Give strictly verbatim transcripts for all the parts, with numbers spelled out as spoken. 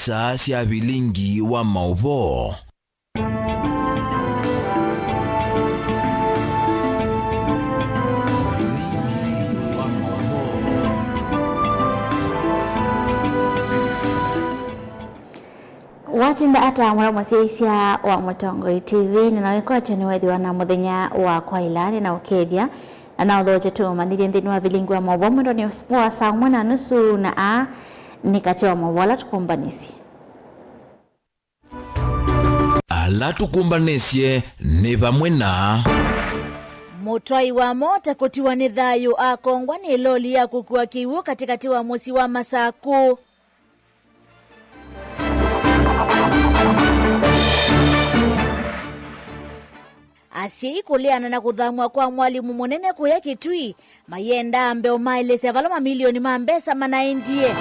Saa sya vilingi wa maũvoo. Vilingi wa maũvoo. Watinda ata mũla mũsyaĩĩsya wa Mũtongoi T V, nĩnaĩkwatya nĩweethĩwa na mũthenya wa kwaĩla, nĩnaũkethya na naũthokye tũmanyĩthye nthĩnĩ wa vilingi wa maũvoo mwendonĩ wa saa ũmwe na nusu, na aa nĩ katĩ wa maũvoo ala tũkũmbanĩsye. Ala tũkũmbanĩsye nĩ vamwe na. Mũtwai wa mota kũtiwa nĩ thayũ akongwa nĩ loli ya kũkua kĩw'ũ katĩkatĩ wa mũsyĩ wa Masakũ. Asyai kũleana na kũthamw'a kwa mwalimũ mũnene kũya Kitui, mayenda ambe ũmaelesya vala mamilioni ma mbesa manaendie.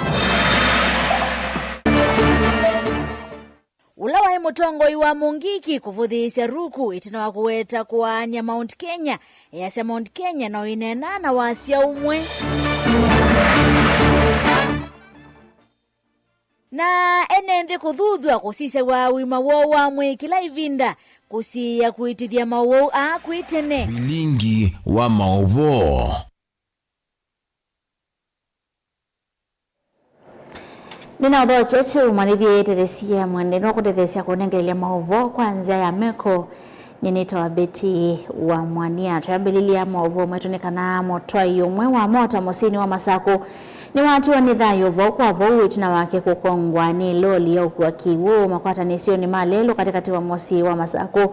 Ũla waĩ mũtongoi wa Mũngiki kũvũthĩĩsya ruku ĩtina wa kũweta kũaany'a Mount Kenya, easya Mount Kenya no ĩneenaa na wasya ũmwe. Na ene nthĩ kũthuthw'a kũsisya ũima woo wa mwĩĩ kĩla ĩvinda, kũsiĩĩa kũĩtĩthya maũwau aa kwĩ tene. Vilingi wa maũvoo. Nĩnaũthokye tũmanyĩthye tethesia mwende no kũtetheesya kũnengelelya maũvoo kwa nzĩa ya meko. Nyie nĩtawa Betty wa Mwania. Twĩambĩlĩlya maũvoo maitũ nĩ kana mũtwai ũmwe wa mota mũsyĩnĩ wa Masakũ nĩwatiwa nĩ thayũ vau kwa vau ĩtina wake kũkongwa nĩ loli ya ũkua kĩw'ũ makwatanĩsyonĩ ma lelũ katĩkatĩ wa mũsyĩ wa Masakũ.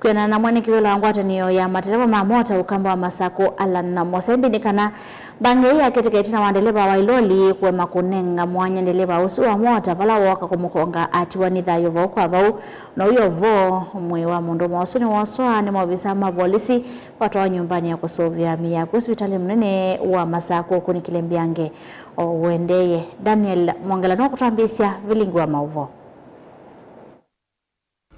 Kwĩanana na mwene kĩvĩla wa ngwatanĩo ya mateleva ma mota ũkamba wa Masakũ, Allan Mũsembi, nĩ kana mbanga ĩĩ yakĩtĩka ĩtina wa ndeleva wa ĩloli kũema kũnenga mwanya ndeleva ũsu wa mota vala wooka kũmũkonga atiwa nĩ thayũ vau kwa vau. Na ũyo vo, mwĩĩ wa mũndũũme ũsu nĩwoswa nĩ maovisa ma volisi watwawa nyũmbanĩ ya kũsũvĩa mĩĩ yaku sivitalĩ mũnene wa Masakũ ũkunĩkĩle mbeange o ũendeeye. Daniel Mwongela nũkũtwambĩĩsya vilingi wa maũvoo.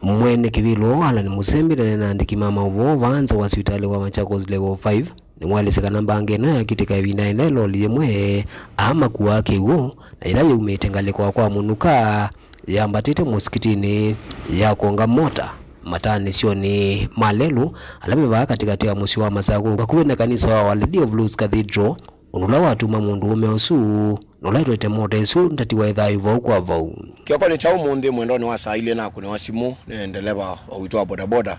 Mwene kĩvĩla ũũ, Allan Mũsembi, ndanene na andĩki ma maũvoo vaa nza wa sivitalĩ wa Machakos Level five, nĩwaelesya kana mbanga ĩno yakĩtĩka ĩvindanĩ ĩla ĩloli yĩmwe amakuaa kĩw'ũ na yĩla yaumĩte ngalĩko ya kwa mũnuka yambatĩte mũsikitinĩ ya kũonga mota mataanĩsyonĩ ma lelũ ala me vaa katĩkatĩ wa mũsyĩ wa Masakũ vakuvĩ na kanisa wa Our Lady of Lourdes Cathedral, ũndũ ũla watuma mũndũũme ũsu na ũla ĩtwete mota ĩsu ndatiwa ĩ thayũ vau kwa vau. Kĩokonĩ kya ũmũnthĩ mwendonĩ wa saa ilĩ nakũnĩwa simũ nĩ ndeleva witũ wa bodaboda,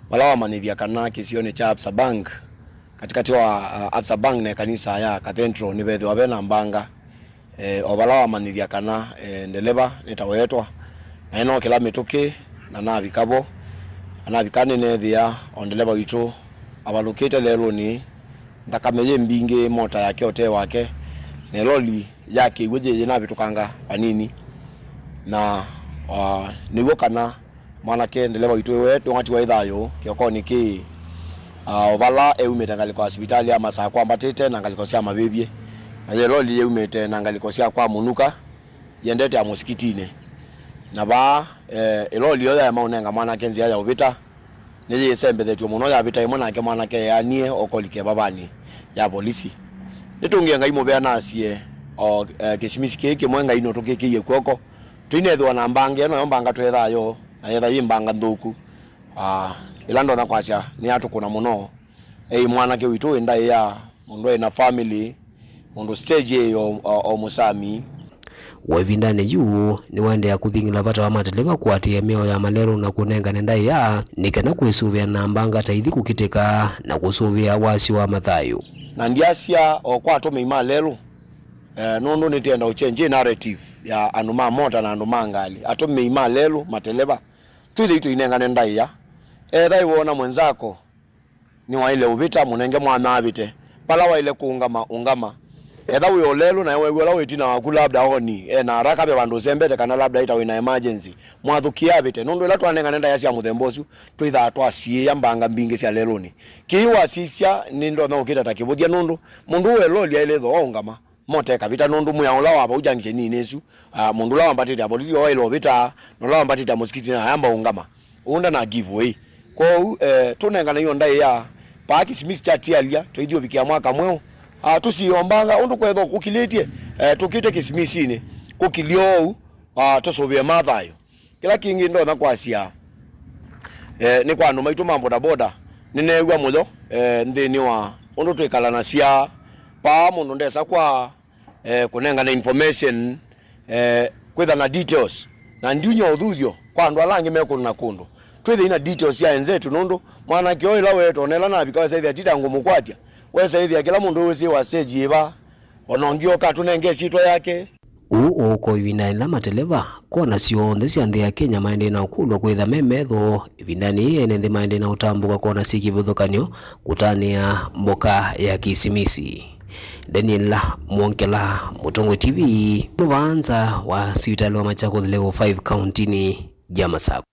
vala wamanyĩthya kana kĩsionĩ kya Absa Bank, katĩkatĩ wa, uh, Absa Bank na ĩkanisa ya Cathedral nĩvethĩwa ve na mbanga. Eh, o vala wamanyĩthya kana, eh, ndeleva nĩtawetwa, na ĩnookĩla mĩtũkĩ, na navika vo. Na navika nĩneethĩa o ndeleva witũ avalũkĩte lelũnĩ, nthakame yĩ mbingĩ, mota yake ũtee wake, na ĩloli ya kĩw'ũ yĩ yĩnavĩtũkanga vanini. Na, ah, nĩw'o kana mwanake ndeleva witũ ĩwe ndwatiwa ĩ thayũ kĩokonĩ kĩĩ, ah, o vala eumĩte ngalĩko ya sivitalĩ ya Masaa kwambatĩte na ngalĩko sya mavĩvyĩ, na yĩloli yĩumĩte na ngalĩko sya kwa mũnuka yendete ya mũsikitinĩ. Na vaa, eh, ĩloli ĩyo yaema ũnenga mwanake nzĩa ya ũvĩta, nĩyĩsembethetw'e mũno, yavĩta ĩmwe nake mwanake eanie okolike vavanĩ ya volisi. Nĩtũngĩe Ngai mũvea na asie o, eh, kĩsimisi kĩĩ kĩmwe Ngai nũtũkĩkĩie kw'oko. Tũinethĩwa na mbanga ĩno, nayo mbanga twethaa yo, na yetha yĩ mbanga nthũku. Ah, ĩla ndonya kwasya nĩyatũkũna mũno. Ei, mwanake witũ wĩ ndaĩa, mũndũ ena family, mũndũ stage ĩĩ o, o, o mũsami. O ĩvindanĩ yu, nĩwaendeea kũthing'ĩla vata wa mateleva kũatĩĩa mĩao ya malelũ na kũnengane ndaĩa, nĩ kana kwĩsũvĩa na mbanga ta ithi kũkitĩka na kũsũvĩa wasyo wa mathayũ. Na ndiasya o kwa atũmĩi ma lelũ, eh, nũndũ nĩtĩenda ũchenji narrative ya andũ ma mota na andũ ma ngalĩ. Atũmĩi ma lelũ, mateleva, twĩthĩi tũinengane ndaĩa. Etha ĩwona mwenzako nĩwaĩle ũvĩta, mũnenge mwanya avĩte. Vala waĩle kũũngama, ũngama. Etha wĩ o lelũ, nawe weew'a ũla wĩ ĩtina waku labda oni ena haraka, ve vandũ ũsembete, kana labda ĩta wĩna emergency, mwathũkĩe avĩte. Nũndũ ĩla twanengane ndaĩa sya mũthemba ũsu, twĩthaa twasiĩĩa mbanga mbingĩ sya lelũnĩ. Kĩĩ wasisya, nĩndonya ũkĩta ta kĩvũthya, nũndũ mũndũ ũũ e loli aĩle ĩthooa ũngama. Mota ĩkavĩta, nũndũ mwĩao ũla wa vau junction-inĩ ĩsu, ah, mũndũ ũla wambatĩte avolisi waĩle ũvĩta, na ũla wambatĩte amũsikitinĩ ayamba ũngama. Ũu ndana give way. Kwoou, eh, tũnengane ĩyo ndaĩa, paa kĩsimisi kyatialya, tũithi ũvikĩa mwaka mweũ. Ah, tũsiĩombanga, ũndũ kwetha kũkilĩtye, eh, tũkĩte kĩsimisinĩ, kũkilye ũu, Ah, tũsũvĩe ma thayũ. Kĩla kĩngĩ ndonya kwasya, eh, nĩ kwa andũ maitũ ma bodaboda, nĩneew'a mũyo, eh, nthĩnĩ wa ũndũ twĩkalanasya. Paa mũndũ ndesa kwa, eh, kũnengana information, eh, kwĩtha na details, na ndiunya ũthuthyo kwa andũ ala angĩ me kũndũ na kũndũ. Twĩthei na details sya enzetu, nũndũ mwanake ũyũ ĩla weetwa, ona ĩla navika, wesa ĩthĩa ti ta ngũmũkwatya, wesa ĩthĩa kĩla mũndũ wĩsĩ wa stage yĩva, ona ũngĩ oka atũnenge ĩsyĩtwa yake. Ũu ũũka o ĩvindanĩ yĩla mateleva kona syonthe sya nthĩ ya Kenya maendee na ũkũlw'a kwĩtha me metho. Ĩvindanĩ yĩĩ ene nthĩ maendee na ũtambũka kona syĩ kĩvathũkany'o kũtanĩa mboka ya Kĩsimisi. Daniel Mwongela, Mũtongoi T V, mũvanza wa sivitalĩ wa Machakos Level five kauntinĩ ya Masakũ.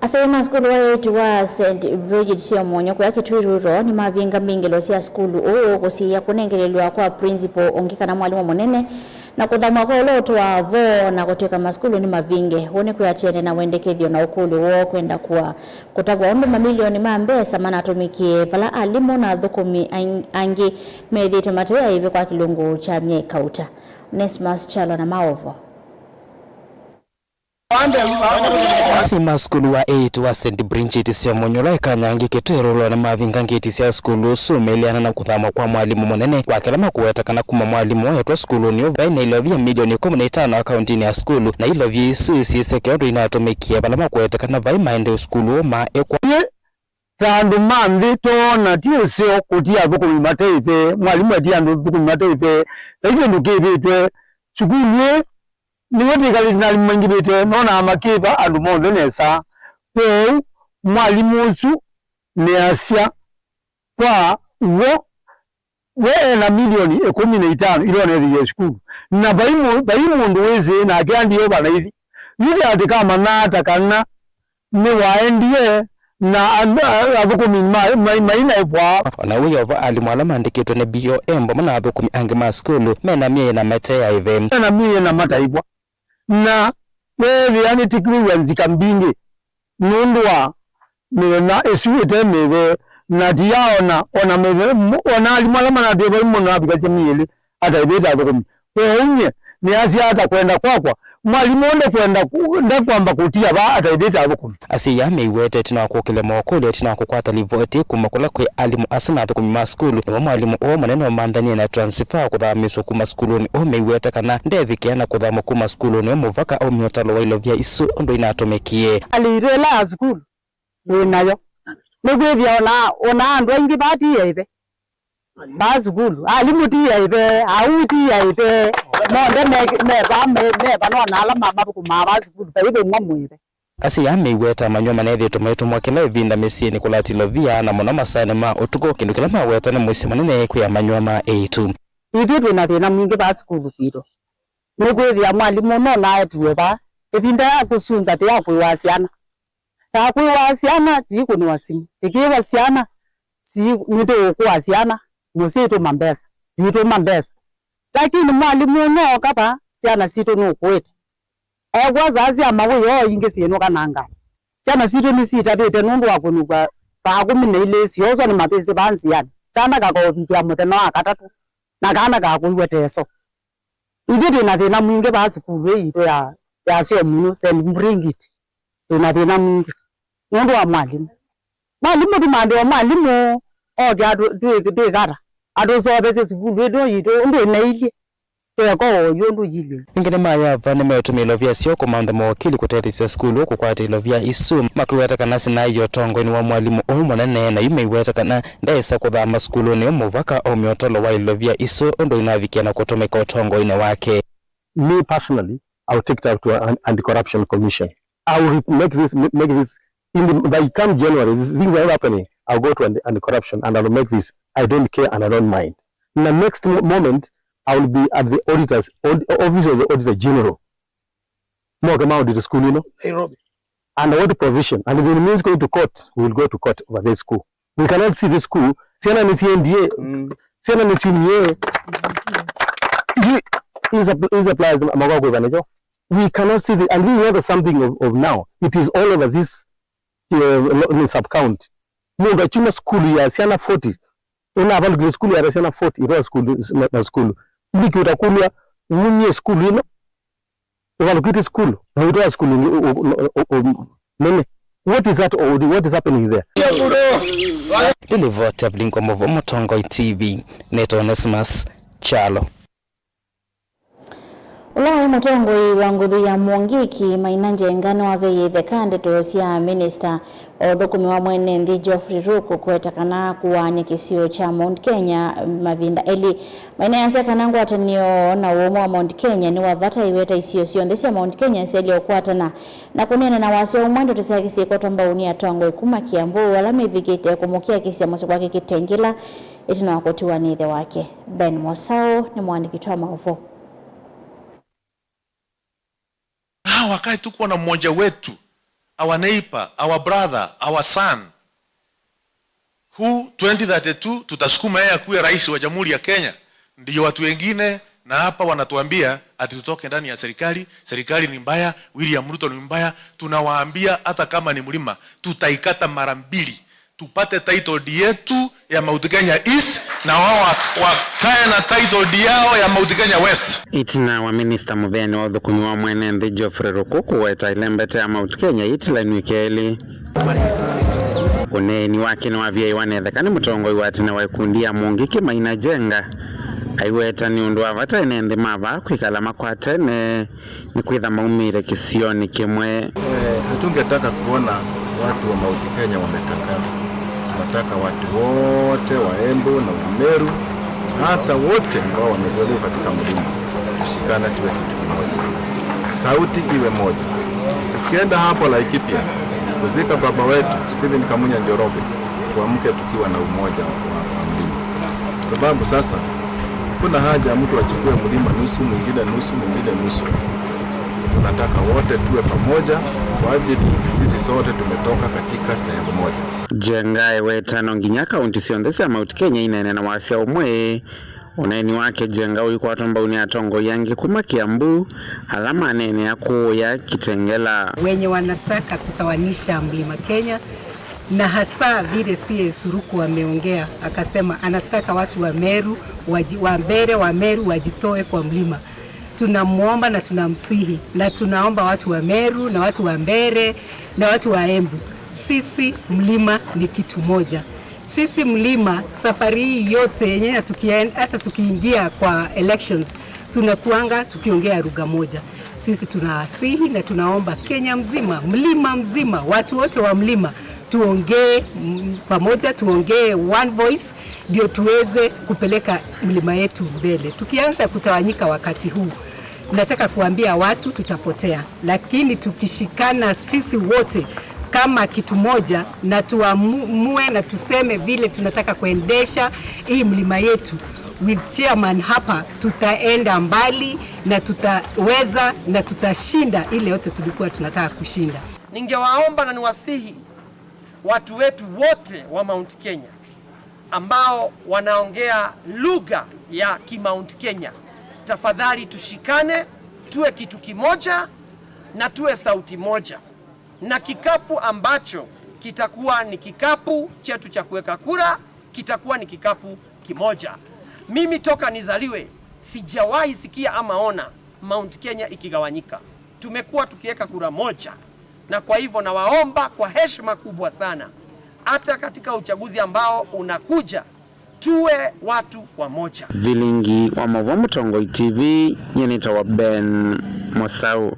Asyai ma sukulu wa eight wa Saint Bridget Syomonyo kũya Kitui Rural nĩmavinga mbingĩlo sya sukulu ũũ kũsiĩĩa kũnengelelw'a kwa principal ũngĩ kana mwalimũ mũnene na kũthamw'a kwa ũla ũtũaa vo na kũtw'ĩka masukulu nĩ mavinge. Ũũ nĩ kwĩatĩanĩa na wendekethyo na ũkũlyo woo kwenda kũa kũtavw'a ũndũ mamilioni ma mbesa manatũmĩkie vala alimũ na athũkũmi ang-, angĩ methĩĩtwe mate aĩve kwa kĩlungu kya myei kauta. Onesmus Kyalo na maũvoo. Asyai ma sukulu wa eight wa Saint Bridget Syomonyo ũla wĩ Kanyangi Kitui Rural nĩmavinga ngeti sya sukulu ũsu meilĩana na kũthamwa kwa mwalimũ mũnene wa kĩla makũweta kana kuma mwalimũ weetwa sukulunĩ ũũ vai na ilovia milioni ĩkũmi na itano akauntinĩ ya sukulu, na ilovia isu syĩseke ũndũ inatũmĩkie vala makũweta kana vai maendee sukulu ũũ ma ĩkwa. Ta andũ ma nthĩ, twoona ti ũseo kũtia athũkũmi mate ĩve, mwalimũ atia andũ athũkũmi mate ĩve, vai kĩndũ kĩvĩtwe. Sukulu ĩĩ nĩw'o twĩkalĩte na alimũ maingĩvĩte, nonaa makĩva andũ monthe nesa. Kwoou mwalimũ ũsu nĩasya kwa w'o we e na milioni ĩkũmi na itano ila ũneethĩie sukulu, na vai mũ-, vai mũndũ wĩsĩ nake andiova na ithi. Yu atĩ kamanaa ta kana nĩwaendie na an-, a-, athũkũmi ma-, ma-, mainaĩvwa. O na ũu Yeova, alimũ ala maandĩkĩtwe nĩ B O M vamwe na athũkũmi angĩ ma sukulu me na myei na mate aĩve. Me na myei na mataĩvwa. Na weethĩa nĩtĩkĩlĩw'a nzika mbingĩ nũndũ wa mĩthenya ĩsu ĩte mĩvee, na ti ya ona, ona mĩve-, m-, ona alimũ ala manatwĩe vai mũno avikasya myei ĩlĩ ataĩvĩte athũkũmi. Kwoou nyie nĩasyaa ta kwenda kwakwa, mwalimũ ndekwenda ku-, ndekwamba kũtia vaa ataĩvĩte athũkũmi. Asyai aa meiweta ĩtina wa kũkĩlya mokũlyo ĩtina wa kũkwata livoti kuma kũla kwĩ alimũ asu na athũkũmi ma sukulu, nĩvo mwalimũ ũũ mũnene ũmanthanie na transfer kũthamĩsw'a kuma sukulunĩ ũũ meiweta kana ndevikĩa na kũthamw'a kuma sukulunĩ ũũ mũvaka aumye ũtalo wa ilovia isu ũndũ inatũmĩkie. Alĩitwe ĩla ya sukulu wĩ nayo. Nĩkwĩthĩa ona, ona andũ aingĩ vaa ti aĩve. Vaa sukulu, alimũ ti aĩve, auu ti aĩve, monthe me, me vaa, me, me vaa, nona ala ma, mathũkũmaa vaa sukulu, vai ũmwe mũĩve. Asyai aa meiweta amanyĩw'a manethĩĩtwe maitũmwa kĩla ĩvinda mĩsyĩnĩ kũlata ilovia, na mũno masaanĩ ma ũtukũ, kĩndũ kĩla maweta nĩ mũisyo mũnene kwĩ amanyĩw'a ma eĩtu. Ithyĩ twĩ na thĩna mwingĩ vaa sukulu kwitũ. Nĩkwĩthĩa mwalimũ nona etiwe vaa, ĩvinda ya kũsunza ti ya kũĩwa syana. Ya kwĩwa syana, tiikũnĩwa simũ. Ĩkĩĩwa syana, si-, nĩtũũkũa syana, mũsyĩ itũma mbesa, tuitũma mbesa. Lakini mwalimũ nooka vaa, syana sitũ nũkũĩte. Eekwa saa sya mawĩoo ingĩ syĩnũka na ngai. Syana sitũ nĩsitavĩte nũndũ wa kũnũkw'a saa kũmi na ilĩ syooswa nĩ mavĩsĩ vaa nzĩanĩ. Kana kakaũvikĩa mũthenya wa katatũ, na kana kakũiwe teso. Ithyĩ twĩ na thĩna mwingĩ vaa sukulu ĩĩ yitũ ya, ya Syomonyo, Saint Bridget. Twĩ na thĩna mwingĩ nũndũ wa mwalimũ. Mwalimũ tũmanthe o mwalimũ oke atũ-, twĩ-, twĩkata, atũseũvĩsye sukulu ĩno yitũ ũndũ ĩnailyĩ, tũeka o yu ũndũ yĩlyĩ. Ningĩ nĩmayava nĩmeũtũmĩa ilovia syoo kũmantha mawakili kũtetheesya sukulu kũkwata ilovia isu, makĩweta kana sinaĩ ũtongoinĩ wa mwalimũ ũũ mũnene, na yu meiweta kana ndaĩsa kũthama sukulunĩ ũũ mũvaka aumye ũtalo wa ilovia isu ũndũ inavikĩa na kũtũmĩka ũtongoinĩ wake. Me personally, I will take it up to an anti-corruption commission. I will make this, make this, in the, by come January, these things are not happening. I'll go to anti-, anti-corruption and I'll make this. I don't care and I don't mind. In the next mo-, moment, I will be at the auditor's, aud-, office of the Auditor General. Moke ma audit school, you know. Nairobi. Under what provision? And if it means going to court, we will go to court over this school. We cannot see this school. Syana nĩ C N D A. Mm. Syana nĩ C N D A. You, is a, is a place, we cannot see the, and this is not something of, of now. It is all over this, uh, lo-, in sub-county. Mũndũ akyuma sukulu ya syana forty, Ũnavalũkile sukulu ya syana forty, itoa sukulu na, na sukulu. Liki ũtakũlw'a, wumie sukulu ĩno, ũvalũkĩte sukulu, na ũitoa sukulu ĩngĩ, ũ-, ũ-, ũ-, ũ-, nene. What is that? What is happening there? Nĩ livoti ya Vilingi wa Mauvoo Mũtongoi T V, nĩtawa Onesmus Kyalo. Ũla waĩ mũtongoi wa nguthu ya Mungiki, Maina Njenga, nĩwaveie itheka ndeto sya minista wa ũthũkũmi wa mwene nthĩ Geoffrey Ruku kũweta kana kũaany'a kĩsio kya Mount Kenya mavinda elĩ. Maina easya kana ngwatanĩo na ũũmwe wa Mount Kenya nĩ wa vata, aiweta isio syonthe sya Mount Kenya syaĩlye ũkwatana na kũneena na wasya ũmwe. Ndeto syake syĩkwatwa mbau nĩ atongoi kuma Kiambu ala mevikĩte kũmũkiakisya mũsyĩ kwake Kitengela ĩtina wa kũtiwa nĩ ĩthe wake. Ben Mosau nĩ mũandĩki wa maũvoo. Na wakati tuko na mmoja wetu, our neighbor, our brother, our son, who twenty thirty-two tutasukuma yeye akuwe rais wa Jamhuri ya Kenya, ndiyo watu wengine na hapa wanatuambia ati tutoke ndani ya serikali, serikali ni mbaya, William Ruto ni mbaya. Tunawaambia hata kama ni mlima, tutaikata mara mbili. Tupate title deed yetu ya Mount Kenya East na wao wa-, wakae na title deed yao ya Mount Kenya West. Ĩtina wa minista mũveani wa ũthũkũmi wa mwene nthĩ Geoffrey Ruku kũweta ĩlembete ya Mount Kenya yĩtilanw'e kelĩ, ũneeni wake nĩwaviaiwa nĩ ĩtheka nĩ mũtongoi wa tene wa ikundi ya Mungiki Maina Njenga, aiweta nĩ ũndũ wa vata ene nthĩ ma vaa kwĩkala makwatene nĩkwĩtha maumĩte kĩsionĩ kĩmwe. Eh, hatungetaka kuona watu wa Mount Kenya wametengana. Tunataka watu wote wa Embu na wa Meru na hata wote ambao wamezaliwa katika mlima tushikane, tuwe kitu kimoja, sauti iwe moja. Tukienda hapo Laikipia kuzika baba wetu Stephen Kamunya Njoroge, tuamke tukiwa na umoja wa, wa mlima, sababu sasa hakuna haja mtu achukue mlima nusu, mwingine nusu, mwingine nusu. Tunataka wote tuwe pamoja kwa ajili sisi sote tumetoka katika sehemu moja. Njenga eweta no nginya kaunti syonthe sya Mount Kenya ineene na wasya ũmwe. Ũneeni wake Njenga ũikwatwa mbau nĩ atongoi angĩ kuma Kiambu ala maneenea kũũya Kitengela. Wenye wanataka kutawanisha Mlima Kenya, na hasa vile C S Ruku ameongea, akasema anataka watu wa Meru waji-, wa Mbeere, wa Meru wajitoe kwa mlima. Tunamwomba na tunamsihi, na tunaomba watu wa Meru na watu wa Mbeere na watu wa Embu, sisi mlima ni kitu moja. Sisi mlima, safari hii yote yenye na tukien-, hata tukiingia kwa elections, tunakuanga tukiongea lugha moja. Sisi tunawasihi na tunaomba Kenya mzima, mlima mzima, watu wote wa mlima, tuongee, mm, pamoja, tuongee one voice, ndio tuweze kupeleka mlima yetu mbele. Tukianza kutawanyika wakati huu, nataka kuambia watu tutapotea, lakini tukishikana sisi wote kama kitu moja na tuamue na tuseme vile tunataka kuendesha hii mlima yetu, with chairman hapa, tutaenda mbali na tutaweza na tutashinda ile yote tulikuwa tunataka kushinda. Ningewaomba na niwasihi watu wetu wote wa Mount Kenya ambao wanaongea lugha ya ki-Mount Kenya, tafadhali tushikane, tuwe kitu kimoja na tuwe sauti moja, na kikapu ambacho kitakuwa ni kikapu chetu cha kuweka kura kitakuwa ni kikapu kimoja. Mimi toka nizaliwe sijawahi sikia ama ona Mount Kenya ikigawanyika. Tumekuwa tukiweka kura moja, na kwa hivyo nawaomba kwa heshima kubwa sana, hata katika uchaguzi ambao unakuja, tuwe watu wa moja. Vilingi wa Mauvoo Mũtongoi T V, nyie nĩtawa Ben Mosau.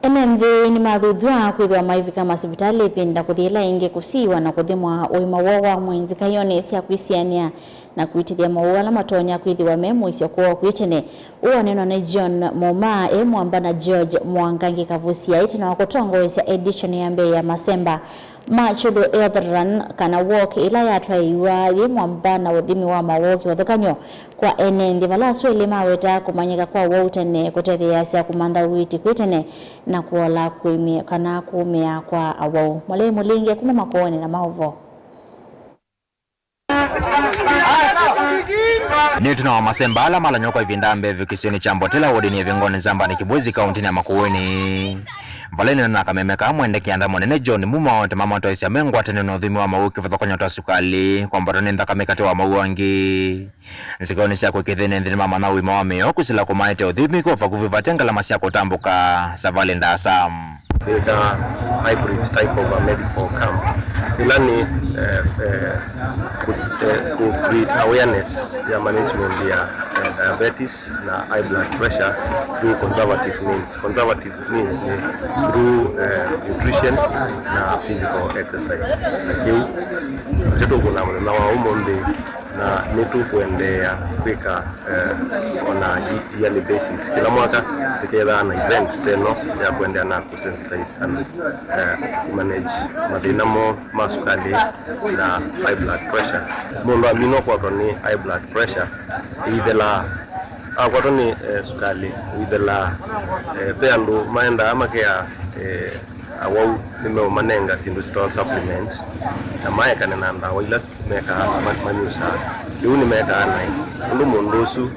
Ene nthĩ nĩmathuthw'a kwĩthĩwa maivika masivitalĩ ĩvinda kũthi ĩla ĩngĩ kũsiĩwa na kũthimwa ũima woo wa mwĩĩ nzikaĩonĩ sya kwĩsianĩa na kũitĩthya mowau ala matonya kwĩthĩwa me mũisyo kwoo kwĩ tene. Ũũ waneenwa nĩ John Muma e mwamba na George Mwangangi Kavusya ĩtina wa kũtongoesya edition ya mbee ya Masemba ma Kyũlũ Health Run, kana walk, ĩla yatwaĩiwa yĩ mwamba na ũthimi wa mawoo kĩvathũkany'o kwa ene nthĩ, vala asu elĩ mawetaa kũmanyĩka kwa ũwau tene kũtetheeasya kũmantha ũiiti kwĩ tene na kũola kũimĩ-, kana kũũmĩa kwa awau. Mũlei Mũlinge kuma Makoonĩ na maũvoo. Nĩ ĩtina wa masemba ala malanywa kwa ĩvinda mbee kĩsionĩ kya Mbotela, wodinĩ ya Ĩvingoni Nzambani Kibwezi, kaũntĩnĩ ya Makueni, vala ĩnena na kameme kaa mwendeki andamo nene John Mumo, tũmamatoesya me ngwatanĩo na ũthimi wa mawĩu kĩvathũkany'o ta sukalĩ, kwambatwa nĩ nthakame katĩ wa mawĩu angĩ. Nzikaonĩ sya kwĩkĩthĩnĩ nthĩnĩ mamanya ũima wa mĩao kwĩsĩla kũmaete ũthimi kwa vakuvĩ vate ngalama sya kũtambũka savalĩ ndaasa. Nĩka hybrid type of a medical camp. Ĩla nĩ, eh, eh, ku, eh, ku create awareness ya management ya, eh, diabetes na high blood pressure through conservative means. Conservative means nĩ through, eh, nutrition na physical exercise. Na kĩu nĩkyo tũkũna mũthenya wa ũmũnthĩ, na nĩtũkũendeea kwĩka, eh, on a ye-, yearly basis. Kĩla mwaka tũkethĩawa na event ta ĩno ya kũendeea na kũsensitize andũ, eh, kũmanage mathĩna moo ma sukalĩ na high blood pressure. Mũndũ amina ũkwatwa nĩ high blood pressure, ĩithelaa, akwatwa nĩ, eh, sukalĩ, ĩithelaa, eh, ve andũ maendaa makea, eh, awau nĩmeũmanenga syĩndũ syĩtawa supplement, na maekane na ndawa ila mekaa ma-, manyusaa. Kĩu nĩmekaa naĩ, nũndũ mũndũ ũsu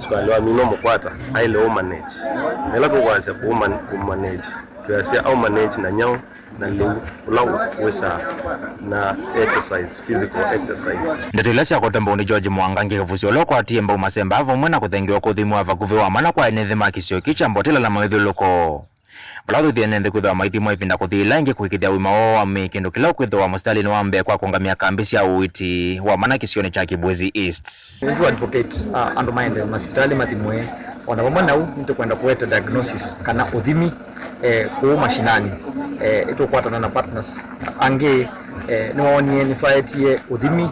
sukalĩ wamina ũmũkwata, aĩle ũmanage. Na ĩla tũkwasya kũũman-, kũmanage, twĩasya aũmanage na nyaũ, na lĩu ũla wĩsaa, na exercise, physical exercise. Ndeto ila syakwatwa mbau nĩ George Mwangangi Kĩvũsĩ, ũla ũkwatie mbau masemba vamwe na kũthengewa kwa ũthimi wa vakuvĩ wa mana kwa ene nthĩ ma kĩsio kĩĩ kya Mbotela na mawĩthyũlũlũko. Vala ũthuthie ene nthĩ kwĩthĩwa maithimwa ĩvinda kũthi ĩla ĩngĩ kũĩkĩĩthya ũima woo wa mwĩĩ, kĩndũ kĩla ũkwĩthĩwa mũsitalĩnĩ wa mbee kwa kũũngamĩa kambĩ sya ũiiti wa mana kĩsionĩ kya Kibwezi East. Nĩtũ advocate, uh, andũ maende masipitalĩ mathimwe, o na vamwe na ũu, nĩtũkwenda kũete diagnosis kana ũthimi, eh, kũu mashinani. Eh, nĩtũkwatana na partners angĩ, eh, nĩwoonie nĩtwaetie ũthimi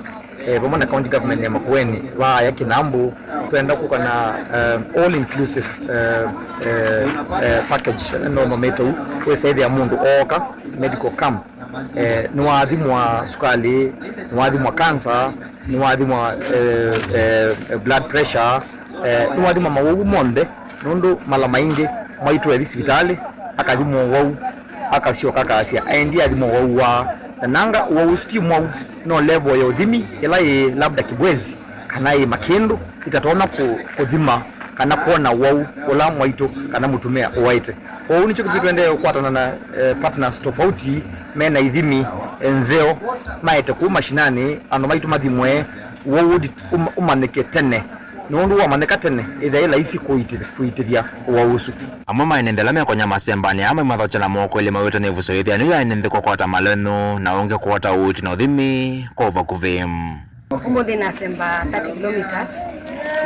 eh, vamwe na county government ya Makueni, vaaya Kinambu, twenda kũka na, eh, all inclusive, eh, eh, eh, package, eh, no, no, metau, wĩsaĩthĩa mũndũ ooka medical camp, eh, nĩwathimwa sukalĩ, nĩwathimwa cancer, nĩwathimwa, eh, eh, blood pressure, eh, nĩwathimwa mawau monthe, nũndũ mala maingĩ mwaitũ ethi sivitalĩ, akathimwa ũwau, akasyoka akasya, aendie athimwa ũwau wa, na nanga ũwau ũsu ti mwau, no level ya ũthimi ĩla yĩ labda Kibwezi, kana yĩ Makĩndũ, itatonya kũ-, kũthima kana kwona ũwau ũla mwaitũ kana mũtumĩa ũwaĩte. Kwoou nĩkyo kĩtumi tũendee kũkwatana na, eh, partners tofauti mena ithimi, eh, nzeo, maete kũu mashinani, andũ maitũ mathimwe, ũwau ũthi-, ũma-, ũmanyĩke tene. Nũndũ wamanyĩka tene, ĩthĩa yĩ laisi kũiĩtĩ-, kũiĩtĩthya ũwau ũsu. Amwe ma ene nthĩ ala mekonya masembanĩ aa maimathokya na moko elĩ mawĩtwe nĩ ĩvuso yĩthĩanĩu ya ene nthĩ kũkwata malonzu, na ũngĩ kũkwata ũiiti na ũthimi kwa ũvakuvĩ. Ũmũnthĩ nasemba thirty kilometers,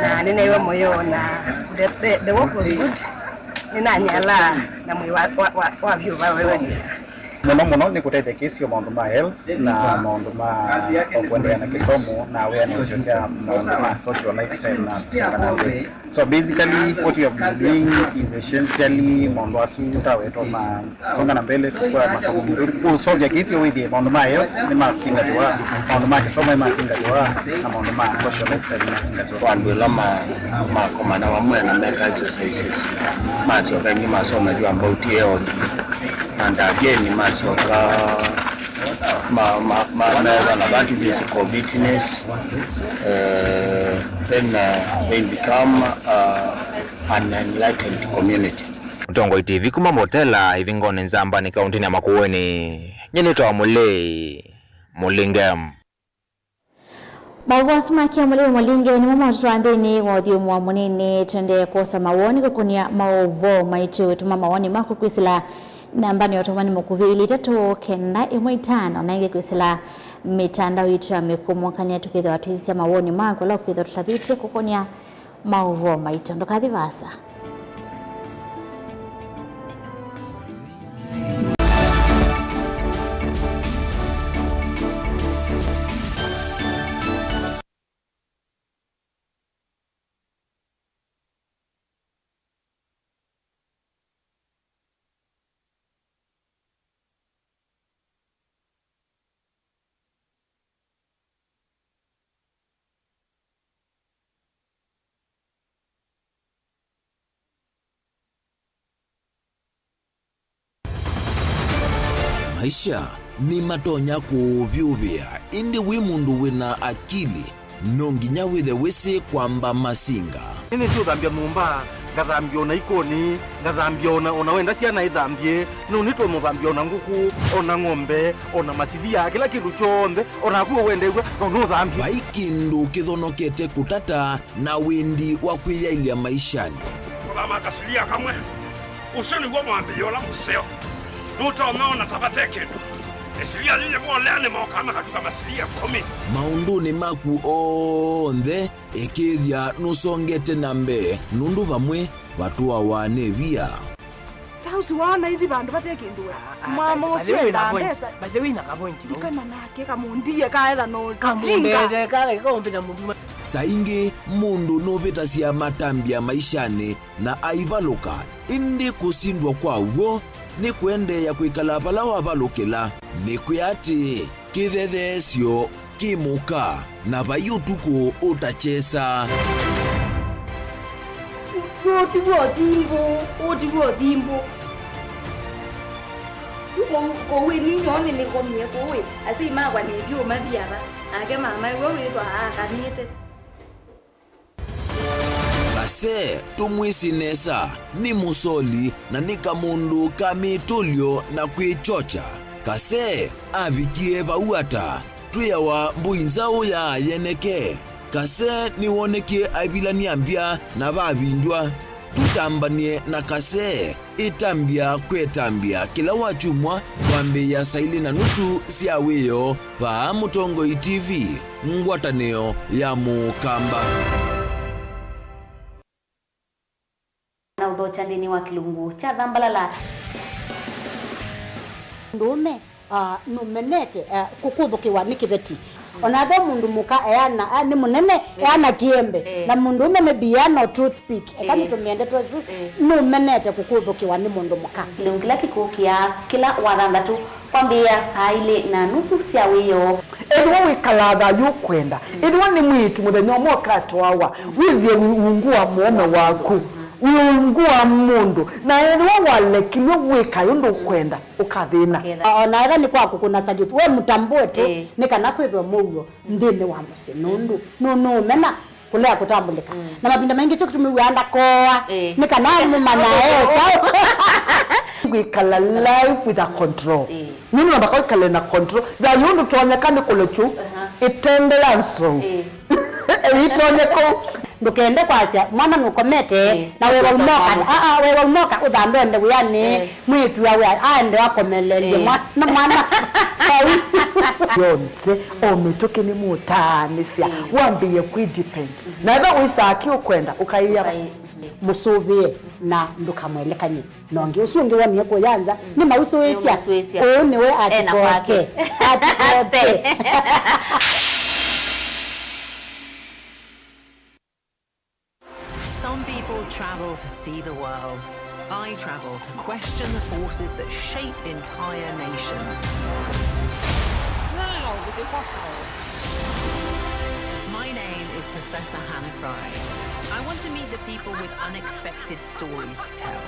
na nĩneewa mũyo, na the, the, the walk was good. Nĩnanyalaa na mwĩĩ wa, wa, wa, wa vyũ wa wewe nesa. Mũno mũno nĩ kũtethekeisya maũndũ ma health na maũndũ ma kũendeea na kĩsomo na awareness sya maũndũ ma social lifestyle na kũsengana nthĩ. So basically what we have been doing is essentially maũndũ asu tawetwa ma songa na mbele kwa masomo mzuri. Kũsovya kĩsio wĩthĩe maũndũ ma health nĩ masingatĩwa, maũndũ ma kĩsomo nĩ masingatĩwa, na maũndũ ma social lifestyle nĩ masingatĩwa. Andũ ĩla ma-, makomana vamwe na meka exercises, masyoka ĩngĩ masomethw'a about health. And again, masyoka ma, ma, ma, meva na that physical fitness, eh, then, eh, they become, uh, an enlightened community. Mũtongoi T V kuma Mbotela, Ĩvingoni Nzambani, kaũntĩnĩ ya Makueni. Nyie nĩtawa Mũlei Mũlinge. Maũvoo asu ma kĩamũlĩo malinge nĩmo maũtũtwaa nthĩnĩ wa ũthyũmũo mũnini. Tũendee kwosa mawoni kũkũnĩa maũvoo maitũ. Tũma mawoni maku kwĩsĩla nambanĩ ya ũtũmani mũkuvĩ ilĩ itatũ kenda ĩmwe itano, na ĩngĩ kwĩsĩla mĩtandao yitũ ya mĩkũmũkanĩa, tũkĩthĩwa twĩsisya mawoni maku ala ũkwĩthĩwa tũtavĩtye kũkũnĩa maũvoo maitũ. Ndũkathi vaasa. Maisha nĩmatonya kũũvyũvĩa, ĩndĩ wĩ mũndũ wĩ na akili, No nginya wĩthe wĩsĩ kwamba masinga. Nĩnĩsĩ ũthambya nyũmba, ngathambya ona ikoni, ngathambya ona, ona wenda syana ithambye, no nĩtũmũthambya ona ngũkũ, ona ng'ombe, ona masilia, kĩla kĩndũ kyonthe, ona naku wendew'a, no nũthambye. Vai kĩndũ kĩthonokete kũtata na wĩndi wa kwĩyaĩlya maishanĩ. Kũthama kasilia kamwe. Ũsu nĩw'o mwambĩĩo ũla mũseo. Nũtonya ona ta vate kĩndũ. Ĩsilia yĩyĩ molea nĩmokaa makatuka masilia ĩkũmi. Maũndũnĩ maku onthe, ĩkĩĩthya nũsongete na mbee, nũndũ vamwe vatũawa nĩ via. Ta ũsu waona ithi vandũ vate kĩndũ we. Mama ũsu endaa mbesa. By the way, na kavointi. Ikana nake kamũndie kaetha no jinga. Kamũndete kale kaumbĩta mũndũ. Saa ingĩ mũndũ nũvĩtasya matambya maishanĩ na aivalũka, ĩndĩ kũsindwa kwa w'o nĩ kũendeea kwĩkala vala wavalũkĩla. Nĩkwĩa atĩĩ, kĩthetheesyo kĩ mũka, na vai ũtukũ ũtakyesa. Ũũ ti w'o thimbũ, ũũ ti w'o thimbũ. Kũu, kũu ĩ ninyoo nĩnĩkomie kũu ĩ, asyai makwa nĩthyũũma viava, nake mama ĩwe wĩthwa aakanĩte. Kase tũmwĩsĩ nesa, nĩ mũsoli na nĩ kamũndũ ka mĩtũlyo na kwĩkyokya. Kase avikie vau ata? Twĩawa mbũi nzaũ ya yeneke. Kase nĩwonekie aivilany'a mbya na vavindywa. Tũtambany'e na Kase. Ĩtambya kwĩ ĩtambya kĩla wakyumwa kwambĩĩa saa ilĩ na nusu sya wĩoo vaa Mũtongoi T V, ngwatanĩo ya Mũkamba. Na ũthokya nthĩnĩ wa kĩlungu kya Thambalala. Ndũũme, ah, nũmenete, ah, kũkũthũkĩwa nĩ kĩveti. Ona ve mũndũ mũka eana, a, nĩ mũnene, eh, eana kĩembe. Eh. Na mũndũũme maybe eana o toothpick. Eka, eh, nĩtũmĩe ndeto ĩsu, eh, nũmenete kũkũthũkĩwa nĩ mũndũ mũka. Kĩlungu kĩla kĩkũkĩa kĩla wathanthatũ kwambĩĩa saa ilĩ na nusu sya wĩoo. Ethĩwa wĩkalaa thayũ ũkwenda, ethĩwa nĩ mwĩĩtu mũthenya ũmwe ũkatwawa, wĩthĩe wĩ ungu wa mũũme waku, wĩ ungu wa mũndũ, na ethĩwa walekilw'e wĩkae ũndũ ũkwenda, ũkathĩna. Ũkethĩa. O na ethĩwa nĩ kwa kũkũna salute, we mũtambũe tu, ĩĩ, nĩ kana kwĩthwe mũuo nthĩnĩ wa mũsyĩ, nũndũ nũ-, nũũmena kũlea kũtambũlĩka. Mm. Na mavinda maingĩ kyo kĩtumi wĩaa ndakoa, ĩĩ, nĩ kana mũmanya e kyaũ. Kwĩkala life with a control. Ĩĩ. Nũndũ namba kwa ĩkale na control. Thayũ ndũtonyeka nĩ kũlekyu, aha, ĩtende ya nsou. Ĩĩ. Ĩitonye kũu. Ndũkende kwasya mwana nũkomete, ĩĩ, na wĩwa umoka, aa, wĩwa umoka ũthambe ende wĩanĩ, ĩĩ, mwĩĩtu awe aende akomelelye, ĩĩ, mwa-, na mwana vau. Yonthe, o mĩtũkĩ nĩmũtaanĩsya, ĩĩ, wambĩĩe kwĩ depend. Mhm. Na ethĩwa wĩsaa kĩ ũkwenda, ũkaĩa, ũkaĩ-, ĩĩ, mũsũvĩe na ndũkamwelekany'e. Na ũngĩ ũsu ũngĩ wonie kũya nza, mm, nĩmausũĩsya. Nĩmausũĩsya. Ũũ nĩwe ena atikoke. Kwake. Atikoke. Some people travel to see the world. I travel to question the forces that shape entire nations. How is it possible? My name is Professor Hannah Fry. I want to meet the people with unexpected stories to tell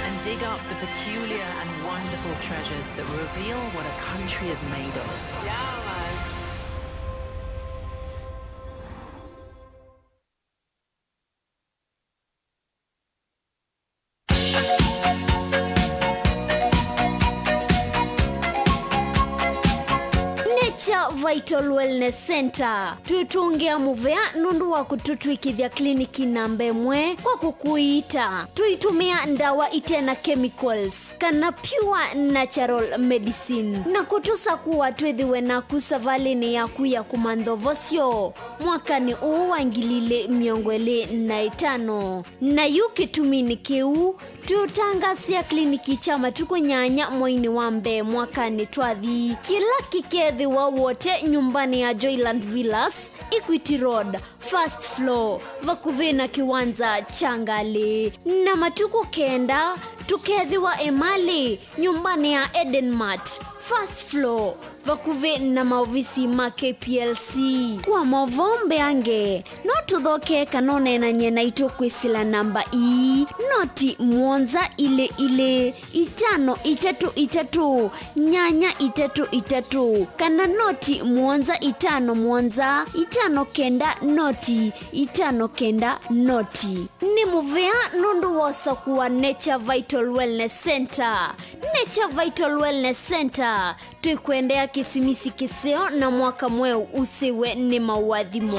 and dig up the peculiar and wonderful treasures that reveal what a country is made of. Yeah, man. Nature Vital Wellness Center. Twĩtũngĩa mũvea nũndũ wa kũtũtw'ĩkĩthya kliniki namba ĩmwe kwa kũkũiita. Tũitũmĩa ndawa ite na chemicals, kana pure natural medicine, na kũtũsakũa twĩthĩwe naku savalĩnĩ yaku ya kũmantha ũvosyo mwakanĩ ũũ wa ngili ilĩ mĩongo ĩlĩ na ĩtano. Na yu kĩtuminĩ kĩu, twĩũtangaasĩa kliniki kya matukũ nyanya mweinĩ wa mbee mwakanĩ twathi, kĩla kĩkeethĩwa Wote nyũmbanĩ ya Joyland Villas, Equity Road, first floor, vakuvĩ na kĩwanza kya ngalĩ. Na matukũ kenda, Tũkethĩwa Emali, nyũmbanĩ ya Eden Mart, first floor, vakuvĩ na maovisi ma K P L C. Kwa maũvoo mbeange, no tũthoke kana ũneenany'e naitũ kwĩsĩla namba ii, noti mũonza ilĩ ilĩ, itano itatũ itatũ, nyanya itatũ itatũ, kana noti mũonza itano mũonza, itano kenda noti, itano kenda noti. Nĩ mũvea nũndũ wa ũsakũa Nature Vital Wellness Center. Nature Vital Wellness Center, twĩkwendea Kĩsimisi kĩseo na mwaka mweũ ũsĩwe nĩ maũathimo.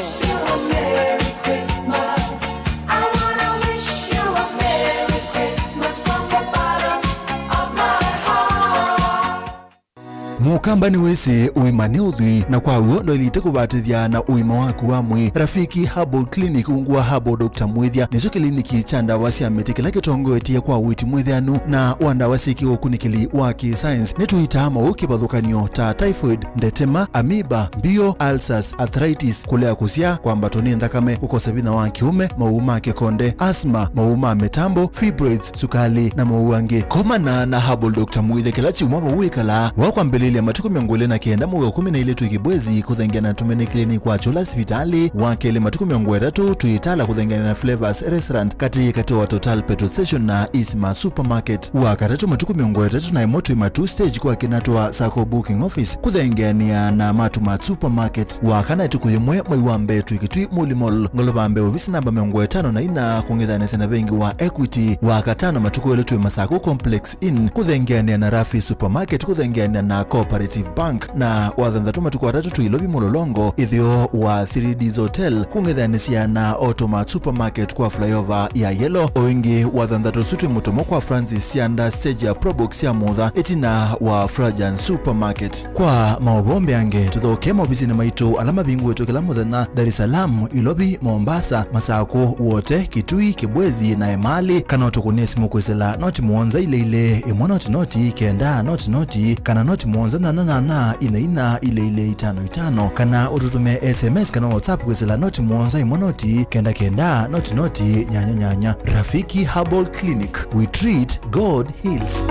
Mũkamba nĩwĩsĩ ũima nĩ ũthwii, na kwa w'o ndwaĩlĩte kũvatĩthya na ũima waku wa mwĩĩ. Rafiki Herbal Clinic ungu wa Herbal Doctor Mwĩthya nĩkyo kĩliniki kya ndawa sya mĩtĩ kĩla kĩtongoetye kwa ũiiti mwĩthĩanu na wa ndawa syĩ kĩũkunĩkĩli wa kĩ-science. Nĩtũitaa maũũ kĩvathũkany'o ta typhoid, ndetema, amoeba, mbio, ulcers, arthritis, kũlea kũsyaa, kwambatwa nĩ nthakame, kũkosa vinya wa kĩũme, maũũ ma kĩkonde, asthma, maũũ ma mĩtambo, fibroids, sukalĩ, na maũũ angĩ. Komana na Herbal Doctor Mwĩthya kĩla kyumwa vau wĩkalaa. Wa kwambĩlĩlya matukũ mĩongo ĩlĩ na kenda mwei wa kũmi na ilĩ twĩ Kibwezi kũthengeana na Tumaini Clinic wa Chula sivitalĩ. Wa kelĩ matukũ mĩongo ĩtatũ twĩ Itala kũthengeana na Flavors Restaurant katĩ katĩ wa Total Petrol Station na Isma Supermarket. Wa katatũ matukũ mĩongo ĩtatũ na ĩmwe twĩ Matuu Stage kwa Kinatwa Sacco Booking Office kũthengeanĩa na Matumat Supermarket. Wa kana ĩtukũ yĩmwe mwei wa mbee twĩ Kitui Muli Mall, ngolova mbee ovisi namba mĩongo ĩtano na ina kũng'ethanĩsya na vengi wa Equity. Wa katano matukũ elĩ twĩ Masako Complex Inn kũthengeanĩa na Rafi Supermarket kũthengeanĩa na Cooperative Bank. Na wa thanthatũ matukũ atatũ twĩ Ilovi Mũlolongo ĩtheo wa Three Ds Hotel kũng'ethanĩsya na Automat Supermarket kwa flyover ya Yellow. O ĩngĩ wa thanthatũ ũsu twĩ Mũtomo kwa Francis Sianda stage ya Probox ya Mutha ĩtina wa Frajan Supermarket. Kwa maũvoo mbeange, tũthoke maovisinĩ maitũ ala mavingũĩtwe kĩla mũthenya, Dar es Salaam, Ilovi, Mombasa, Masakũ, Wote, Kitui, Kibwezi, na Emali, kana ũtũkũnĩe simũ kwĩsĩla noti mũonza ilĩ ilĩ, ĩmwe noti noti, kenda noti noti, kana noti mũonza nyanya nyanya, ina ina, ilĩ ilĩ, itano itano, kana ũtũtũmĩe S M S kana WhatsApp kwĩsĩla noti mũonza ĩmwe noti, kenda kenda, noti noti, nyanya nyanya. Rafiki Herbal Clinic, we treat, God heals.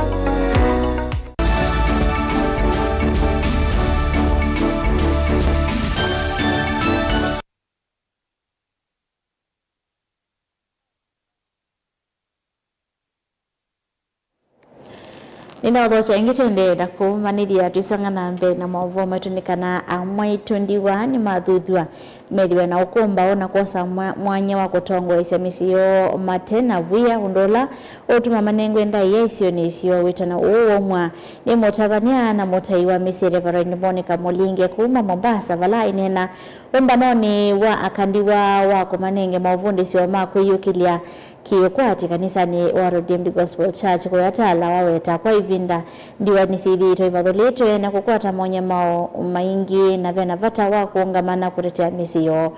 Nĩnaũthokya ĩngĩ tũendee na kũmanyĩthya twĩsonga na mbee na maũvoo maitũ nĩ kana amwe aitũ ndiwa nĩmathuthw'a methĩwe na ũkũmbaũ na kwosa mwa-, mwanya wa kũtongoesya mĩsyĩ yoo mate na wia, ũndũ ũla ũtuma manengwe ndaĩa isionĩ syoo. Wĩtano ũũ waumw'a nĩ mũtavany'a na mũtai wa mĩsyĩ Reverend Monica Mũlinge kuma Mombasa, vala aineena ũmbanonĩ wa aka ndiwa wa kũmanenge maũvundĩsyo ma kwĩyũkĩlya kĩ-ũkwati kanisanĩ wa Redeemed Gospel Church kũya Tala. Waweta kwa ĩvinda ndiwa nĩsyĩthĩĩtwe ivathũlĩtwe na kũkwata monyamao maingĩ, na vena vata wa kũũngama na kũtetea mĩsyĩ yoo.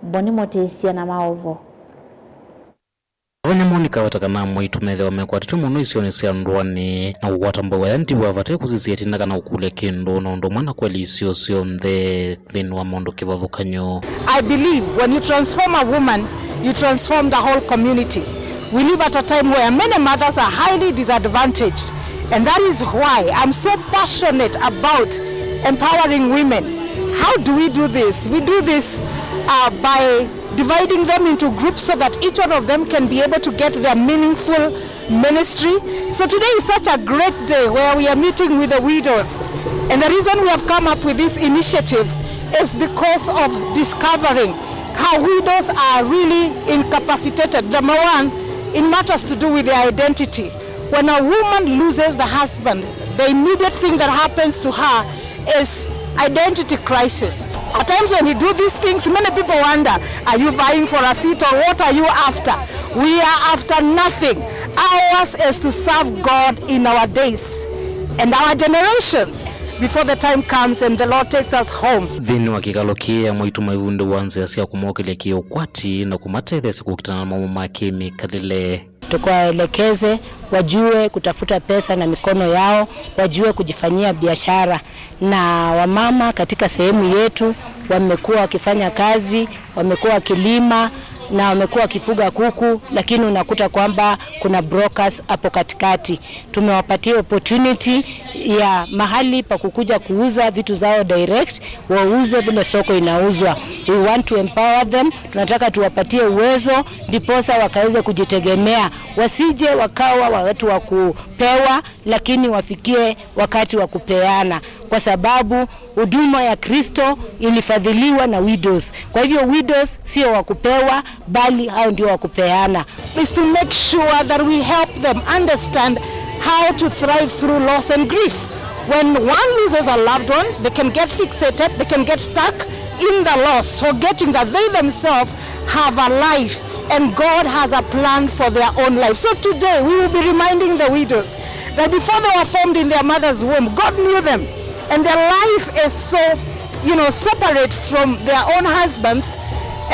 Boni Mũtĩsya na maũvoo. Vanya Monica aweta kana amwe aitũ methĩawa mekwatĩtwe mũno isionĩ sya ndũanĩ na kũkwata mbau ya ndiwa vate kũsisya ĩtina kana ũkũlya kĩndũ, na ũndũ ũmwe na kweli isio syonthe nthĩnĩ wa maũndũ kĩvathũkany'o. I believe when you transform a woman, you transform the whole community. We live at a time where many mothers are highly disadvantaged, and that is why I'm so passionate about empowering women. How do we do this? We do this, uh, by dividing them into groups so that each one of them can be able to get their meaningful ministry. So today is such a great day where we are meeting with the widows. And the reason we have come up with this initiative is because of discovering how widows are really incapacitated. Number one, in matters to do with their identity. When a woman loses the husband, the immediate thing that happens to her is identity crisis. At times when you do these things, many people wonder, are you vying for a seat or what are you after? We are after nothing. Ours is to serve God in our days and our generations before the time comes and the Lord takes us home. Nthĩnĩ wa kĩkalo kĩĩ, amwe aitũ maivundĩwa nzĩa sya kũmokĩlya kĩ-ũkwati na kũmatetheesya kũkitana na maũmũ ma kĩ-mĩkalĩle. Tukawaelekeze wajue kutafuta pesa na mikono yao, wajue kujifanyia biashara. Na wamama katika sehemu yetu wamekuwa wakifanya kazi, wamekuwa wakilima, Na wamekuwa wakifuga kuku, lakini unakuta kwamba kuna brokers hapo katikati. Tumewapatia opportunity ya mahali pa kukuja kuuza vitu zao direct, wauze vile soko inauzwa. We want to empower them. Tunataka tuwapatie uwezo, ndiposa wakaweze kujitegemea, wasije wakawa watu wa kupewa, lakini wafikie wakati wa kupeana, kwa sababu huduma ya Kristo ilifadhiliwa na widows. Kwa hivyo, widows sio wa kupewa, bali hao ndio wa kupeana. Is to make sure that we help them understand how to thrive through loss and grief. When one loses a loved one, they can get fixated, they can get stuck in the loss, forgetting that they themselves have a life and God has a plan for their own life. So today we will be reminding the widows that before they were formed in their mother's womb, God knew them, and their life is so, you know, separate from their own husbands,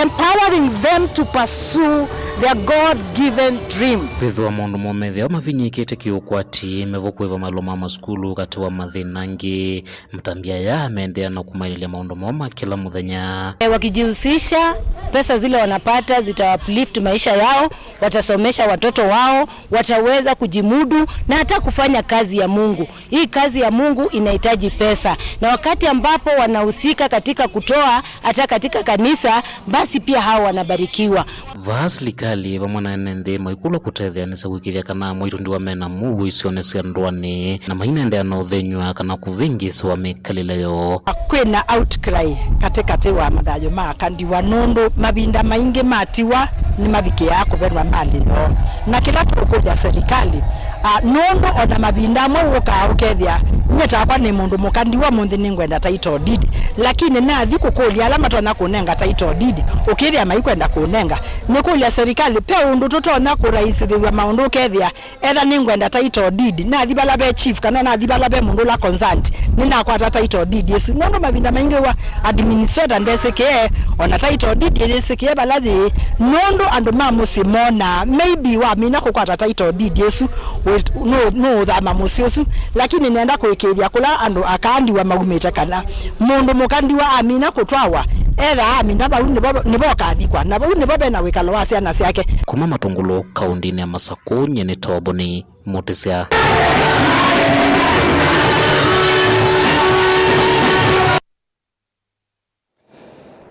empowering them to pursue their God-given dream. Kwĩthĩwa maũndũ moo methĩawa mavinyĩĩkĩte kĩũkwati, mevo kũĩva malũa ma masukulu katĩ wa mathĩna angĩ. Matambya aya meendeea na kũmaĩlĩlya maũndũ moo ma kĩla mũthenya. E, wakijihusisha, pesa zile wanapata zita uplift maisha yao, watasomesha watoto wao, wataweza kujimudu na hata kufanya kazi ya Mungu. Hii kazi ya Mungu inahitaji pesa, na wakati ambapo wanahusika katika kutoa hata katika kanisa, basi pia hao wanabarikiwa. Vaa silikalĩ vamwe na ene nthĩ maikũlw'a kũtetheanĩsya kũĩkĩĩthya kana amwe aitũ ndiwa me na mũuo isionĩ sya ndũanĩ, na mainendeea na ũtheny'a kana kũvĩngĩĩsĩwa mĩkalĩle yoo. Kwĩ na outcry katĩkatĩ wa mathayũ ma aka ndiwa nũndũ mavinda maingĩ matiwa nĩmavikĩaa kũvenwa malĩ yoo. Na kĩla tũũkũlya silikalĩ, a, nũndũ o na mavinda amwe wũkaa ũkethĩa, nyie takwa nĩ mũndũ mũka ndiwa ũmũnthĩ nĩngwenda title deed, lakini nathi kũkũlya ala matonya kũnenga title deed, ũkĩthĩa maikwenda kũnenga. Nĩkũlya silikalĩ, ve ũndũ tũtonya kũraisĩthĩw'a maũndũ ũkethĩa, etha nĩngwenda title deed, nathi vala ve chief kana nathi vala ve mũndũ ũla concerned, nĩnakwata title deed ĩsu. Nũndũ mavinda maingĩ wa administrator ndesĩkĩe, o na title deed yĩsĩkĩe vala yĩĩ, nũndũ andũ ma mũsyĩ monaa, maybe wamina kũkwata title deed ĩsu, wĩ-, nũ-, nũũthama mũsyĩ ũsu. Lakini nenda kũĩkĩĩthya kũla andũ aka ndiwa maumĩte kana mũndũ mũka ndiwa amina kũtwawa, etha amina vau nĩvo, nĩvo ũkathikwa, na vau nĩvo ve na wĩkalo wa syana syake. Kuma Matũngũlũ, kaũndĩnĩ ya Masakũ, nyie nĩ Toboni Mũtĩsya.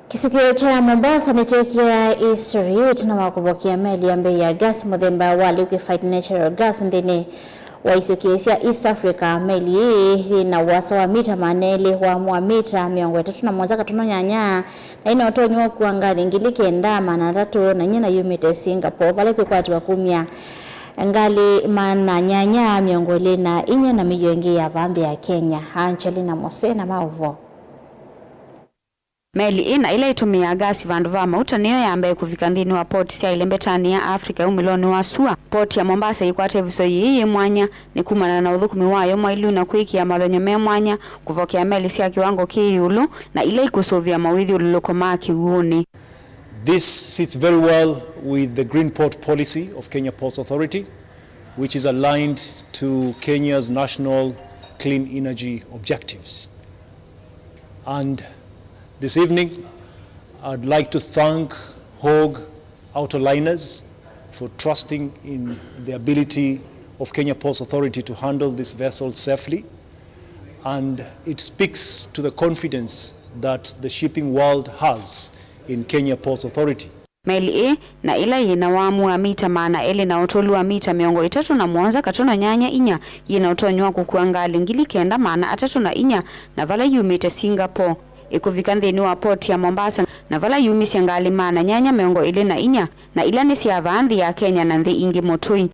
Kĩsukĩo kya Mombasa nĩkyeekĩa history ĩtina wa kũvokia meli ya mbee ya gas mũthemba wa liquefied natural gas nthĩnĩ wa isukĩo sya East Africa. Meli ĩĩ yĩ na ũasa wa mita maana elĩ, ũamu wa mita mĩongo ĩtatũ na mũonza katono nyanya, na yĩ na ũtonyi wa kũkua ngalĩ ngili kenda maana atatũ, na inya na yumĩte Singapore, vala ĩkwĩkwatĩwa kumya ngalĩ maana nyanya mĩongo ĩlĩ na inya na mĩio ĩngĩ ya vaa nthĩ ya Kenya. Angelina Mose na maũvoo. Meli ĩna ĩla ĩtũmĩaa ngasi vandũ va mauta nĩyo ya mbee kũvika nthĩnĩ wa port sya ĩlembetanĩ ya Africa ya umĩlonĩ wa sua. Port ya Mombasa yĩkwata ĩvuso yĩĩ yĩ mwanya nĩ kumana na ũthũkũmi wayo mwailu na kwĩkĩa mathonyo me mwanya kũvokea meli sya kĩwango kĩ ĩũlũ na ila ikũsũvĩa mawĩthyũlũlũko ma kĩw'ũnĩ. This sits very well with the Green Port Policy of Kenya Ports Authority, which is aligned to Kenya's national clean energy objectives. And this evening, I'd like to thank Hog Auto Liners for trusting in the ability of Kenya Ports Authority to handle this vessel safely. And it speaks to the confidence that the shipping world has in Kenya Ports Authority. Meli ĩĩ, na ĩla yĩ na ũamu wa mita maana elĩ na ũtũlu wa mita mĩongo ĩtatũ na mũonza katono nyanya inya, yĩ na ũtonyi wa kũkua ngalĩ ngili kenda maana atatũ na inya na vala yumĩte Singapore, ĩkũvika nthĩnĩ wa port ya Mombasa, na vala yumisye ngalĩ maana nyanya mĩongo ĩlĩ na inya, na ila nĩ sya vaa nthĩ ya Kenya na nthĩ ingĩ mũtũi.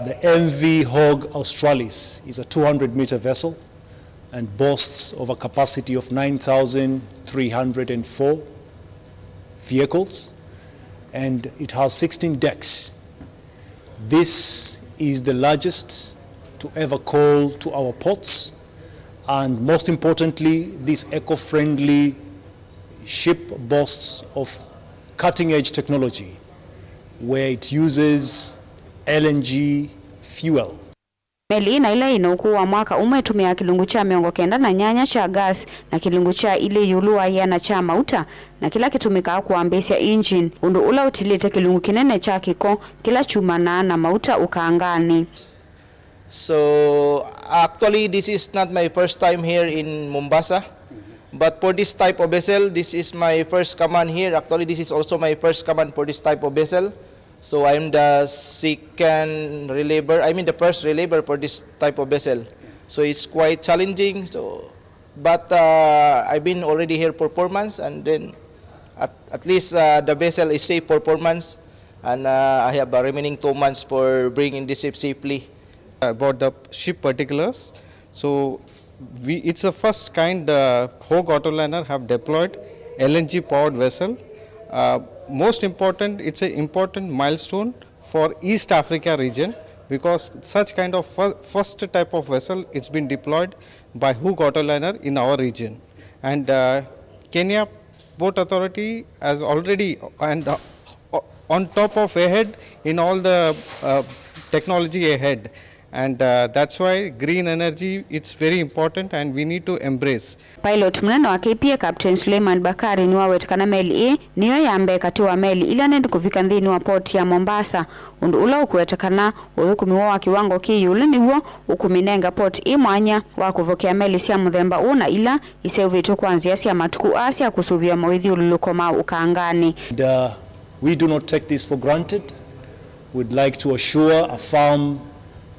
The M V Hog Australis is a two hundred meter vessel and boasts of a capacity of nine thousand three hundred and four vehicles, and it has sixteen decks. This is the largest to ever call to our ports, and most importantly, this eco-friendly ship boasts of cutting-edge technology where it uses L N G fuel. Meli ĩna ĩla ĩna ũkũũ wa mwaka ũmwe ĩtũmĩaa kĩlungu kya mĩongo kenda na nyanya kya gas na kĩlungu kya ilĩ ĩũlũ wa ĩana kya mauta, na kĩla kĩtũmĩkaa kũambĩĩsya engine, ũndũ ũla ũtilĩte kĩlungu kĩnene kya kĩko kĩla kyumanaa na mauta ũkanganĩ. So, actually, this is not my first time here in Mombasa. But for this type of vessel, this is my first command here. Actually, this is also my first command for this type of vessel. So, I'm the second reliever, I mean, the first reliever for this type of vessel. So, it's quite challenging. So, but uh, I've been already here for four months, and then at, at least uh, the vessel is safe for four months, and uh, I have a remaining two months for bringing the ship safely. About the ship particulars, so we, it's the first kind the Hogue Autoliner have deployed L N G powered vessel. Uh, most important, it's an important milestone for East Africa region because such kind of fir- first type of vessel it's been deployed by Hogue Autoliner in our region, and uh, Kenya Port Authority has already and uh, o- on top of ahead in all the uh, technology ahead, and uh, that's why green energy, it's very important and we need to embrace. Pilot mũnene wa K P A Captain Suleiman Bakari nĩwaweta kana meli ĩĩ nĩyo ya mbee katĩ wa meli ila nĩndĩ kũvika nthĩnĩ wa port ya Mombasa, ũndũ ũla ũkũweta kana ũthũkũmi woo wa kĩwango kĩ ĩũlũ nĩw'o ũkũmĩnenga port ĩ mwanya wa kũvokea meli sya mũthemba ũũ na ila iseũvĩtw'e kwa nzĩa sya matukũ aa sya kũsũvĩa mawĩthyũlũlũko ma ũkanganĩ. And uh, we do not take this for granted. We'd like to assure, affirm,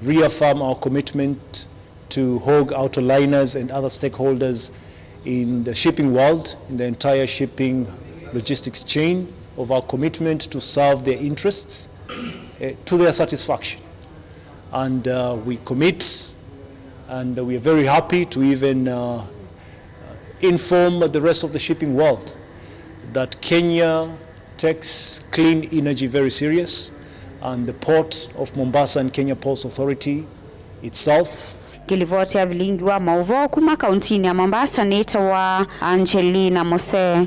reaffirm our commitment to Hogue Autoliners and other stakeholders in the shipping world, in the entire shipping logistics chain, of our commitment to serve their interests uh, to their satisfaction. And uh, we commit, and we are very happy to even uh, inform the rest of the shipping world that Kenya takes clean energy very serious, and the port of Mombasa and Kenya Ports Authority itself. Ngĩlivoti ya vilingi wa maũvoo kuma kauntinĩ ya Mombasa nĩtawa Angelina Mose.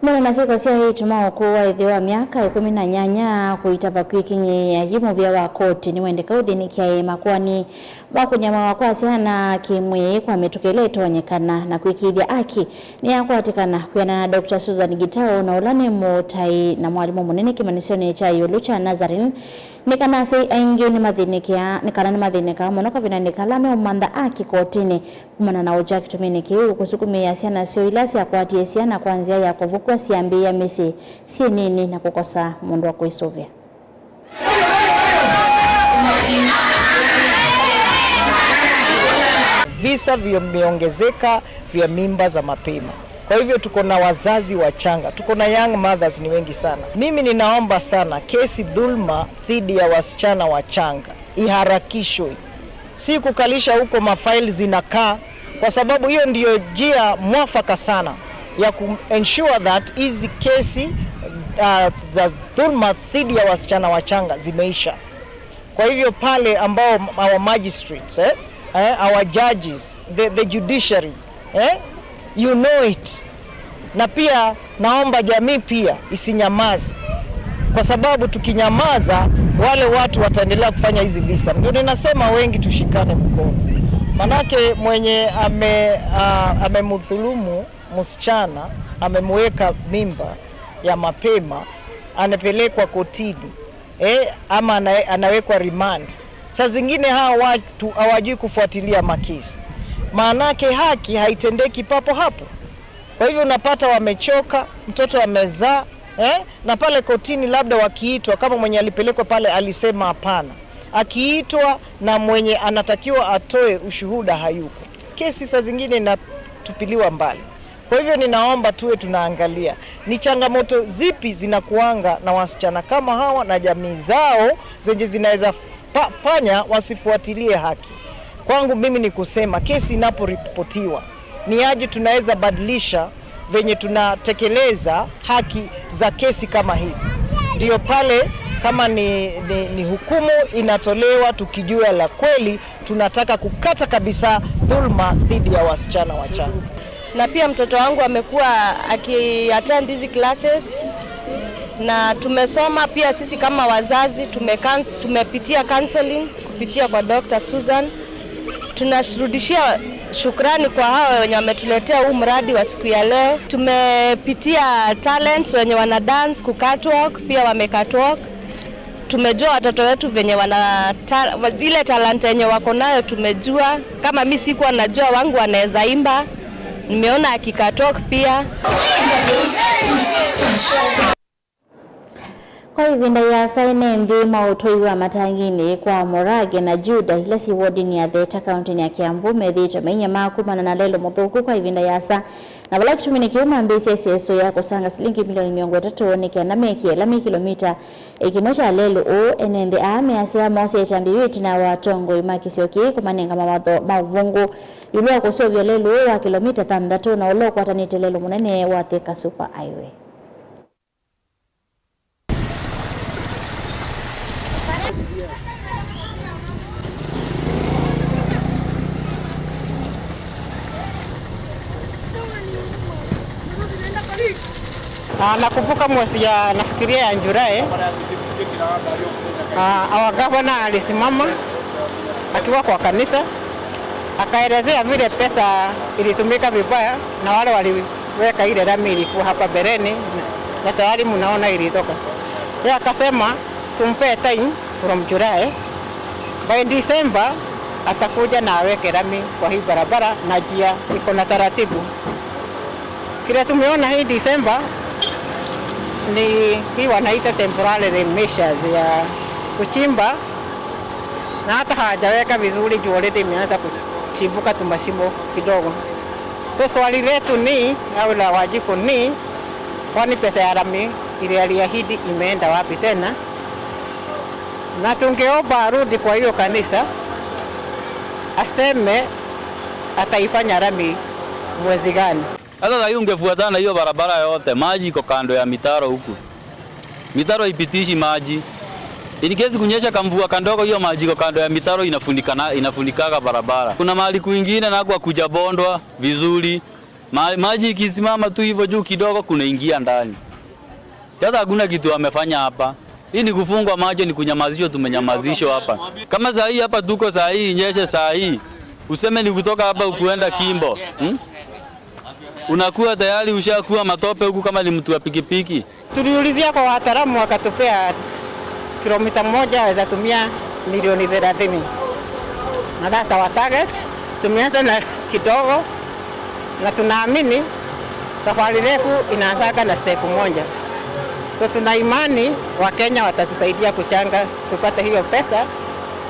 Mbona na syĩko sya eĩtu ma ũkũũ wa ĩtheo wa myaka ĩkũmi na nyanya kũitava kwĩkinyĩĩa yi mũvĩa wa koti nĩwendeka ũthĩnĩkyae makoani ma kũnyamawa kwa syana kĩ-mwĩĩ kwa mĩtũkĩ ĩla ĩtonyekana na kwĩkĩĩthya aki nĩyakwatĩkana. Kwĩanana na Doctor Susan Gitau, na ũla nĩ mũtai na mwalimũ mũnene kĩmanyĩsyonĩ kya ĩũlũ kya Nazarene, nĩ kana asyai aingĩ nĩmathĩnĩkĩaa, nĩ kana nĩmathĩnĩkaa mũno kavindanĩ kala meũmantha aki kotinĩ. Kumana na ũkya kĩtũmĩnĩ kĩu, kũsukumĩĩa syana syoo ila syakwatie syana kwa nzĩa ya kũvukw'a syambĩĩa mĩsyĩ syĩ nini na kũkosa mũndũ wa kũisũvĩa. Visa vimeongezeka vya mimba za mapema. Kwa hivyo tuko na wazazi wachanga, tuko na young mothers ni wengi sana. Mimi ninaomba sana kesi dhulma dhidi ya wasichana wachanga iharakishwe, si kukalisha huko mafaili zinakaa, kwa sababu hiyo ndiyo njia mwafaka sana ya ku ensure that hizi kesi uh, za dhulma dhidi ya wasichana wachanga zimeisha. Kwa hivyo pale ambao our magistrates eh, eh, our judges, the, the judiciary eh, you know it, na pia naomba jamii pia isinyamaze, kwa sababu tukinyamaza wale watu wataendelea kufanya hizi visa. Ndio ninasema wengi tushikane mkono, manake mwenye ame, uh, amemdhulumu msichana, amemweka mimba ya mapema, anapelekwa kotini eh, ama ana, anawekwa remand. Saa zingine hawa watu hawajui kufuatilia makesi, maanake haki haitendeki papo hapo. Kwa hivyo unapata wamechoka, mtoto amezaa eh, na pale kotini labda wakiitwa, kama mwenye alipelekwa pale alisema hapana, akiitwa na mwenye anatakiwa atoe ushuhuda hayuko, kesi saa zingine inatupiliwa mbali. Kwa hivyo ninaomba tuwe tunaangalia ni changamoto zipi zinakuanga na wasichana kama hawa na jamii zao zenye zinaweza fanya wasifuatilie haki. Kwangu mimi ni kusema kesi inaporipotiwa ni aje tunaweza badilisha venye tunatekeleza haki za kesi kama hizi. Ndio pale kama ni, ni, ni hukumu inatolewa tukijua la kweli, tunataka kukata kabisa dhulma dhidi ya wasichana wachanga. Na pia mtoto wangu amekuwa akiattend hizi classes Na tumesoma pia sisi kama wazazi, tume-, tumepitia counseling kupitia kwa Doctor Susan. Tunarudishia shukrani kwa hao wenye wametuletea huu mradi wa siku ya leo. Tumepitia talents, wenye wana dance, ku catwalk, pia wame catwalk. Tumejua watoto wetu venye wana ta-, ile talanta yenye wako nayo tumejua. Kama mi sikuwa najua wangu anaweza imba, nimeona aki catwalk pia. Kwa ĩvinda yĩasa, ene nthĩ ma ũtũi wa matanginĩ kwa Murage na Juda, ila syĩ wodinĩ ya Theta, kaũntĩnĩ ya Kiambu, methĩĩtwe mainyama kumana na lelũ mũthũku kwa ĩvinda yĩasa, na vala kĩtumi nĩ kĩu mambĩĩsye ĩseso ya kũsanga silingi milioni mĩongo ĩtatũ nĩ kenda mekie ĩla mĩ kĩlomita ĩkĩno kya lelũ ũũ. Ene nthĩ aa measya moosie ĩtambya yĩu ĩtina wa atongoi ma kĩsio kĩĩ kũmanenga mawatho ma ũvũngũ ĩũlũ wa kũseũvya lelũ ũũ wa kĩlomita thanthatũ na ũla ũkwatanĩte lelũ mũnene wa Thika Super Highway. Ah, nakumbuka mwezi ya, nafikiria ya Julai, ah, our governor alisimama akiwa kwa kanisa, akaelezea vile pesa ilitumika vibaya na wale wali weka ile lami ilikuwa hapa mbeleni, na tayari mnaona ilitoka. Yeye akasema tumpee time from July, by December atakuja na aweke lami kwa hii barabara, na njia iko na taratibu. Kile tumeona hii December ni hii wanaita temporary measures ya kuchimba, na hata hawajaweka vizuri juu already imeanza kuchibuka tumashimo kidogo. So swali letu ni, au la Wanjikũ ni, kwani pesa ya lami ile aliahidi imeenda wapi tena? Na tungeomba arudi kwa hiyo kanisa, aseme ataifanya lami mwezi gani. Sasa saa hii ungefuatana na hiyo barabara yote, maji iko kando ya mitaro huku. Mitaro haipitishi maji. In case kunyesha kamvua kadogo, hiyo maji iko kando ya mitaro inafunikana, inafunikaga barabara. Kuna mahali kwingine nako hakujabondwa vizuri. Ma-, maji ikisimama tu hivyo juu kidogo, kunaingia ndani. Sasa hakuna kitu wamefanya hapa. Hii ni kufungwa macho, ni kunyamazishwa, tumenyamazishwa hapa. Kama saa hii hapa tuko saa hii, inyeshe saa hii, useme ni kutoka hapa ukuenda Kimbo, hmm? Unakuwa tayari ushakuwa matope huku kama ni mtu wa pikipiki. Tuliulizia kwa wataalamu, wakatupea kilomita moja aweza tumia milioni thelathini. Na that's our target. Tumeanza na kidogo, na tunaamini safari refu inaanzaga na step moja. So tuna imani Wakenya watatusaidia kuchanga tupate hiyo pesa.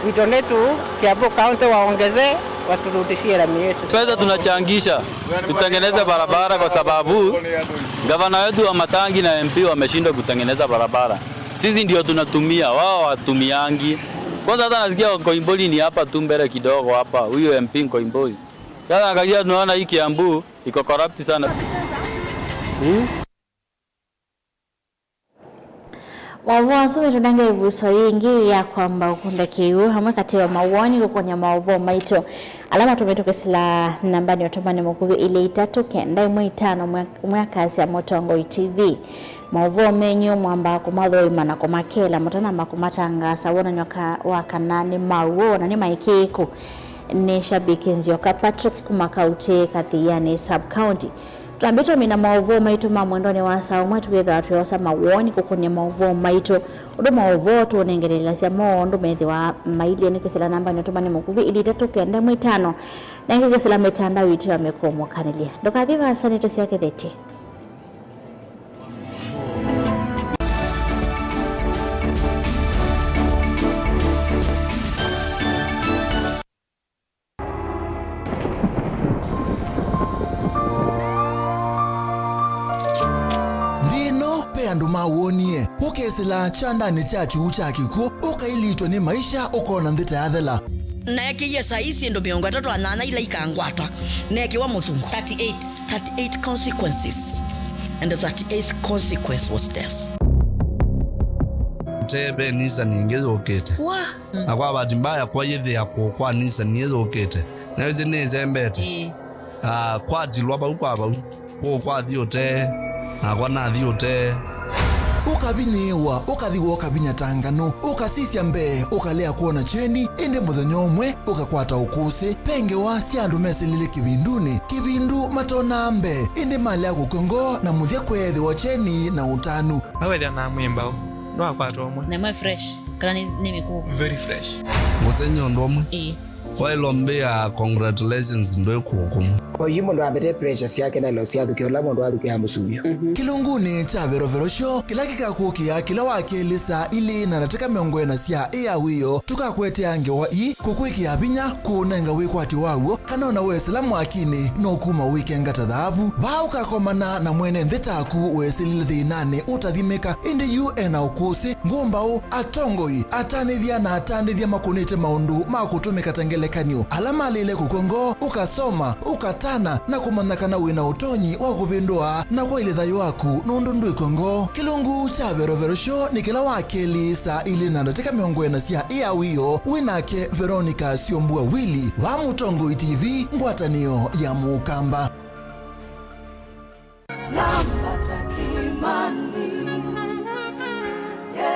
We donate to Kiambu County waongezee, waturudishie lami yetu. Pesa tunachangisha, tutengeneze barabara kwa sababu gavana wetu wa Matangi na M P wameshindwa kutengeneza barabara. Sisi ndio tunatumia, wao watumiangi. Kwanza hata nasikia Koimburi ni hapa tu mbele kidogo hapa, huyo M P Koimburi. Sasa angalia, tunaona hii Kiambu iko corrupt sana. Hmm? Maũvoo asu metũnenga ĩvuso yĩngĩ ya kwamba ũkunda kĩw'ũ, amwe katĩ wa mawoni kũkũnĩa maũvoo maitũ ala matũmĩtwe kwĩsĩla nambanĩ ya ũtũmani mũkuvĩ ilĩ itatũ kenda ĩmwe itano, ũmwe akasya Mũtongoi T V. Maũvoo menyu mwambaa kũmathũima na kũmakeela mũtanamba kũmatangaasa wonany'o ka-, wa kana nĩ ma w'o na nĩ maĩkĩĩku. Nĩ Shabiki Nzioka Patrick kuma kautĩ Kathiani Sub County. Twambĩte ũmina maũvoo maitũ ma mwendonĩ wa saa ũmwe, tũkĩthĩwa twĩosa mawoni kũkũnĩa maũvoo maitũ. Ũndũ maũvoo tũũnengelelasya mo ũndũ methĩwa mailyĩ nĩ kwĩsĩla nambanĩ ya ũtũmani mũkuvĩ ilĩ itatũ kenda ĩmwe itano, na ĩngĩ kwĩsĩla mĩtandao itũ ya mĩkũũmũkanĩlya. Ndũkathi vaasa, nĩtũsyoke thĩtĩ. Nthĩ ĩno ve andũ mawonie, ũkesĩla kyandanĩ kya kyuu kya kĩkw'ũ, ũkailitwe nĩ maisha, ũkona nthĩ ta yathela. Naekĩie saii syĩndũ mĩongo ĩtatũ na nyanya ila ikangwatwa, neekĩwa mũthungu. Thirty-eight. Thirty-eight consequences, and the thirty-eighth consequence was death. Te ve Nissan ĩngĩ yũkĩte. Wa. Na kwa bahati mbaya, kwa yĩthĩa kũ kwa Nissan ĩyũkĩte. Na wĩsĩ nĩĩsembete. Ĩĩ. Ah, kwatilwa vau kwa vau. Kũu kwathi ũtee, nakwa nathi ũtee. Ũkavinyĩĩwa, ũkathi wookavinya ta nganũ, ũkasisya mbee, ũkalea kwona kyeni, ĩndĩ mũthenya ũmwe ũkakwata ũkũsĩ. Ve ngewa sya andũ mesĩlile kĩvindunĩ, kĩvindu matonaa mbee, ĩndĩ malea kũkw'a ngoo na mũthya kweethĩwa kyeni na ũtanu. Awethĩa na mwĩmbaũ, nĩwakwata ũmwe. Na ĩmwe fresh, kana nĩ, nĩ mĩkũũ? Very fresh. Mũsenyi ũndũ ũmwe. Ĩĩ. Waĩlwa mbĩa, congratulations, ndwĩ kũkũmũ. Oyu mũndũ ambete pressure syake na lo syathukĩa ũla mũndũ athukĩa mũsuvyo. Kĩlungunĩ kya verovero syo, kĩla kĩkakũkĩa kĩla wa kelĩ saa ilĩ na ndatĩka mĩongo ĩna sya ĩ ya wĩoo, tũkakwetea ngewa ii, kũkwĩkĩa vinya, kũũnenga wĩkwatyo waw'o, kana ona wesĩla mwakinĩ, no kuma wĩkenga ta thaavu. Vaa ũkakomana na mwene nthĩ taku wesĩlile thĩnanĩ ũtathimĩka, ĩndĩ yu e na ũkũsĩ, ngũmbaũ, atongoi, atanĩthya na atandĩthya makũnĩte maũndũ ma kũtũmĩka ta ngelekany'o, ala malĩle kũkw'a ngoo, ũkasoma, ũkatana, na kũmanya kana wĩ na ũtonyi wa kũvĩndũa na kwaĩlya thayũ waku nũndũ ndwĩkw'a ngoo. Kĩlungu kya Verovero Show nĩ kĩla wa kelĩ saa ilĩ na ndatĩka mĩongo ĩna sya ĩ ya wĩoo, wĩ nake Veronica Syombua Willy, vaa Mũtongoi T V, ngwatanĩo ya Mũkamba.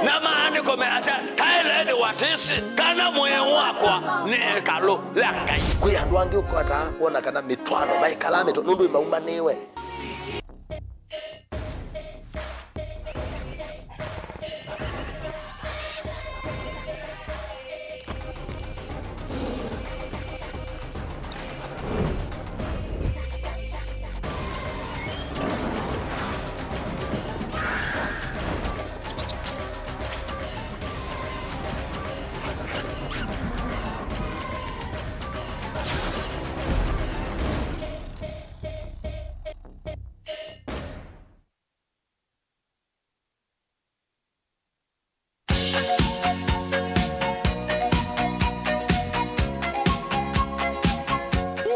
Na maandĩko measya, "Taĩle ĩthĩwa tĩsĩ, kana mwĩĩ wakwa nĩ ĩkalũ ya Ngai." Kwĩ andũ angĩ ũkwataa wona kana mĩtwaano, maĩkalaa mĩtwaano nũndũ maumanĩwe.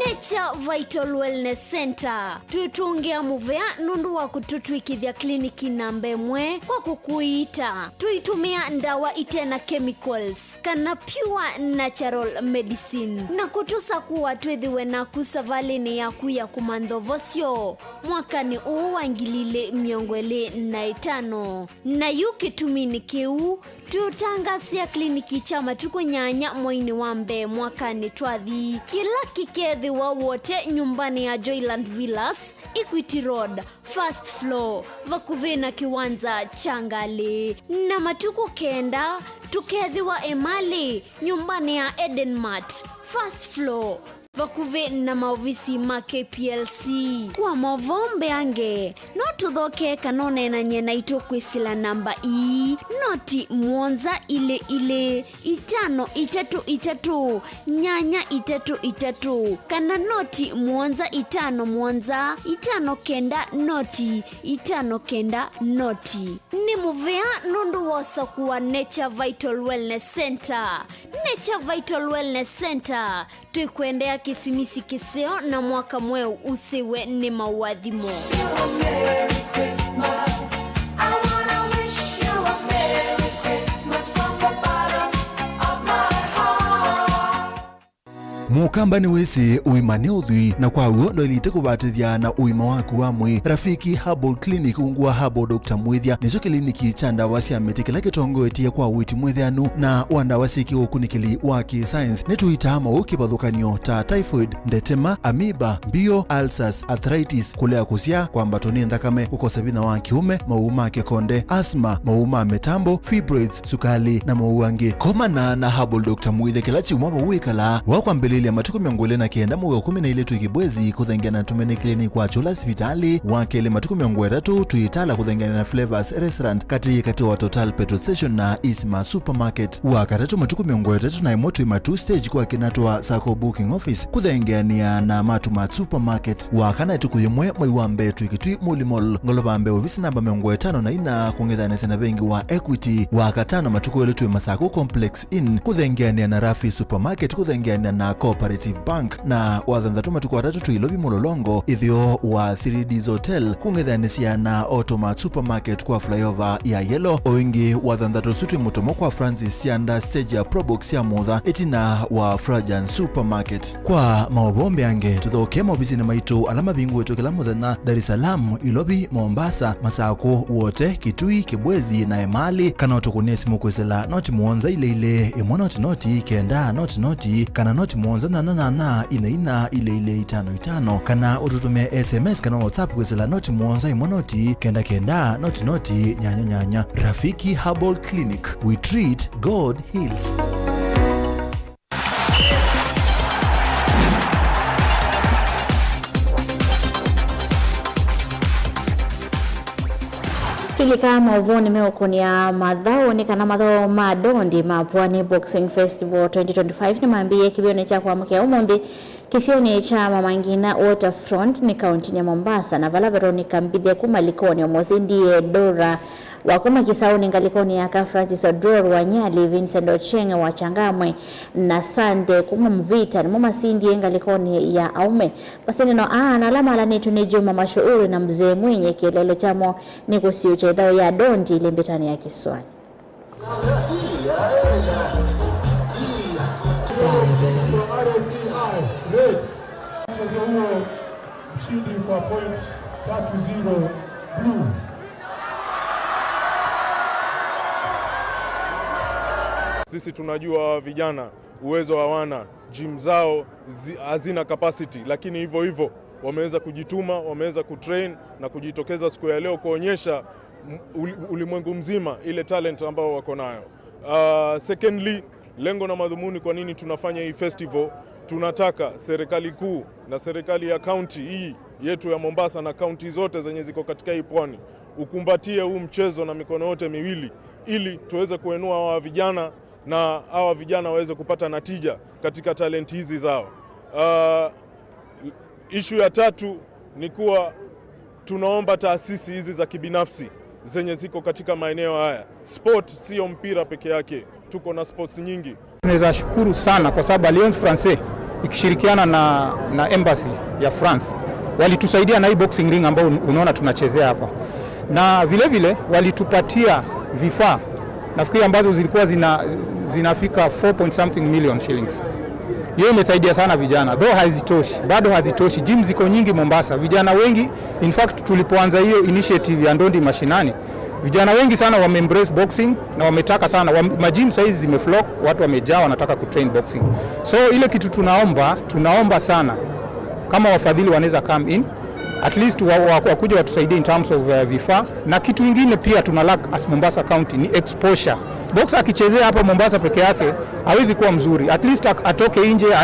Nature Vital Wellness Center. Twĩtũngĩa mũvea nũndũ wa kũtũtw'ĩkĩthya kliniki namba ĩmwe kwa kũkũiita. Tũitũmĩa ndawa ite na chemicals, kana pure natural medicine, na kũtũsakũa twĩthĩwe naku savalĩnĩ yaku ya kũmantha ũvosyo mwakanĩ ũũ wa ngili ilĩ mĩongo ĩlĩ na ĩtano. Na yu kĩtuminĩ kĩu, tũũtangaasĩa kliniki kya matukũ nyanya mweinĩ wa mbee mwakanĩ twathi, kĩla kĩkeethĩwa Wote nyũmbanĩ ya Joyland Villas, Equity Road, first floor, vakuvĩ na kĩwanza kya ngalĩ. Na matukũ kenda, tũkeethĩwa Emali, nyũmbanĩ ya Eden Mart, first floor, vakuvĩ na maovisi ma K P L C. Kwa maũvoo mbeange, no tũthoke kana ũneenany'e naitũ kwĩsĩla namba ii, noti mũonza ilĩ ilĩ, itano itatũ itatũ, nyanya itatũ itatũ, kana noti mũonza itano mũonza, itano kenda noti, itano kenda noti. Nĩ mũvea nũndũ wa ũsakũa Nature Vital Wellness Center. Nature Vital Wellness Center, twĩkwendea Kĩsimisi kĩseo na mwaka mweũ ũsĩwe nĩ maũathimo. Mũkamba nĩwĩsĩ ũima nĩ ũthwii, na kwa w'o ndwaĩlĩte kũvatĩthya na ũima waku wa mwĩĩ. Rafiki Herbal Clinic ungu wa Herbal Doctor Mwĩthya nĩkyo kĩliniki kya ndawa sya mĩtĩ kĩla kĩtongoetye kwa ũiiti mwĩthĩanu na wa ndawa syĩ kĩũkunĩkĩli wa kĩ-science. Nĩtũitaa maũũ kĩvathũkany'o ta typhoid, ndetema, amoeba, mbio, ulcers, arthritis, kũlea kũsyaa, kwambatwa nĩ nthakame, kũkosa vinya wa kĩũme, maũũ ma kĩkonde, asthma, maũũ ma mĩtambo, fibroids, sukali, na maũũ angĩ. Komana na Herbal Doctor Mwĩthya kĩla kyumwa vau wĩkalaa, wa kwambĩlĩlya matukũ mĩongo ĩlĩ na kenda mwei wa kũmi na ilĩ twĩ Kĩbwezi, kũthengeana na Tumaini Clinic wa Kyũla sivitalĩ, wa kelĩ matukũ mĩongo ĩtatũ twĩ Itala kũthengeana na Flavors Restaurant, katĩ katĩ wa Total Petrol Station na Isma Supermarket, wa katatũ matukũ mĩongo ĩtatũ na ĩmwe twĩ Matuu Stage kwa kĩna twa Sacco Booking Office, kũthengeanĩa na Matumat Supermarket. Wa kana ĩtukũ yĩmwe mwei wa mbee twĩ Kĩtui Muli Mall, ngolova mbee ovisi namba mĩongo ĩtano na ina, kũng'ethanĩsya na vengi wa Equity. Wa katano matukũ elĩ twĩ Masaku Complex Inn, kũthengeanĩa na Rafi Supermarket, kũthengeanĩa na Cooperative Bank, na wa thanthatũ matukũ atatũ twĩ Ilovi Mũlolongo, ĩtheo wa Three Ds Hotel, kũng'ethanĩsya na Automat Supermarket kwa flyover ya Yellow, o ĩngĩ wa thanthatũ ũsu twĩ Mũtomo kwa Francis Sianda, stage ya Probox ya Mũtha, ĩtina wa Frajan Supermarket. Kwa maũvoo mbeange, tũthokee maovisinĩ maitũ ala mavingũĩtwe kĩla mũthenya Dar es Salaam, Ilovi, Mombasa, Masakũ, Wote, Kitui, Kibwezi na Emali, kana ũtũkũnĩe simũ kwĩsĩla noti mũonza ilĩ ilĩ, ĩmwe noti noti, kenda noti noti, kana noti mũonza nyanya nyanya, ina ina, ilĩ ilĩ, itano itano, kana ũtũtũmĩe S M S kana WhatsApp kwĩsĩla noti mũonza ĩmwe noti, kenda kenda, noti noti, nyanya nyanya. Rafiki Herbal Clinic, we treat, God heals. Twĩlika maũvoonĩ meũkũnĩa mathaũ, nĩ kana mathaũ ma ndondi ma Pwani Boxing Festival twenty twenty-five nĩmambĩĩe kĩvĩonĩ kya kwamũkĩa ũmũnthĩ kĩsionĩ kya Mama Ngina Waterfront nĩ kauntinĩ ya Mombasa, na vala Veronica Mbithe kuma Likoni, Omosindie Dora wa kuma Kisauni ngalĩkonĩ ya aka, Francis Odror wa Nyali, Vincent Ocheng wa Changamwe na Sande kuma Mvita nĩmo masindie ngalĩkonĩ ya aũme. Masindano aa na ala malanĩtw'e nĩ Juma Mashuuri na Mzee Mwinyi, kĩeleelo kyamo nĩ kũsiũkya ĩthaũ ya ndondi ĩlĩ mbĩtanĩ ya kĩsũanĩ. Mchezo huo, mshindi kwa point tatu zero, blue. Sisi tunajua vijana uwezo hawana, gym zao zi-, hazina capacity, lakini hivyo hivyo wameweza kujituma, wameweza kutrain na kujitokeza siku ya leo kuonyesha m-, uli-, ulimwengu mzima ile talent ambao wako nayo. Ah, secondly, lengo na madhumuni kwa nini tunafanya hii festival, tunataka serikali kuu na serikali ya county hii yetu ya Mombasa na county zote zenye ziko katika hii pwani ukumbatie huu mchezo na mikono yote miwili ili tuweze kuinua hawa vijana na hawa vijana waweze kupata natija katika talent hizi zao. Ah, issue ya tatu ni kuwa tunaomba taasisi hizi za kibinafsi zenye ziko katika maeneo haya. Sport sio mpira peke yake, tuko na sports nyingi. Tunaweza shukuru sana kwa sababu Alliance Française ikishirikiana na, na embassy ya France walitusaidia na hii boxing ring ambayo un-, unaona tunachezea hapa, na vile vile walitupatia vifaa, nafikiri ambazo zilikuwa zina, zinafika four point something million shillings. Hiyo imesaidia sana vijana, though hazitoshi, bado hazitoshi. Gym ziko nyingi Mombasa, vijana wengi. In fact, tulipoanza hiyo initiative ya Ndondi Mashinani, vijana wengi sana wame embrace boxing na wametaka sana wa, ma gym saizi zimeflock, watu wamejaa wanataka kutrain boxing. So ile kitu tunaomba, tunaomba sana kama wafadhili wanaweza come in, at least wa, wa, wakuje watusaidie in terms of, uh, vifaa, na kitu ingine pia tuna lack as Mombasa County ni exposure. Boxer akichezea hapa Mombasa peke yake hawezi kuwa mzuri, at least ak-, atoke nje.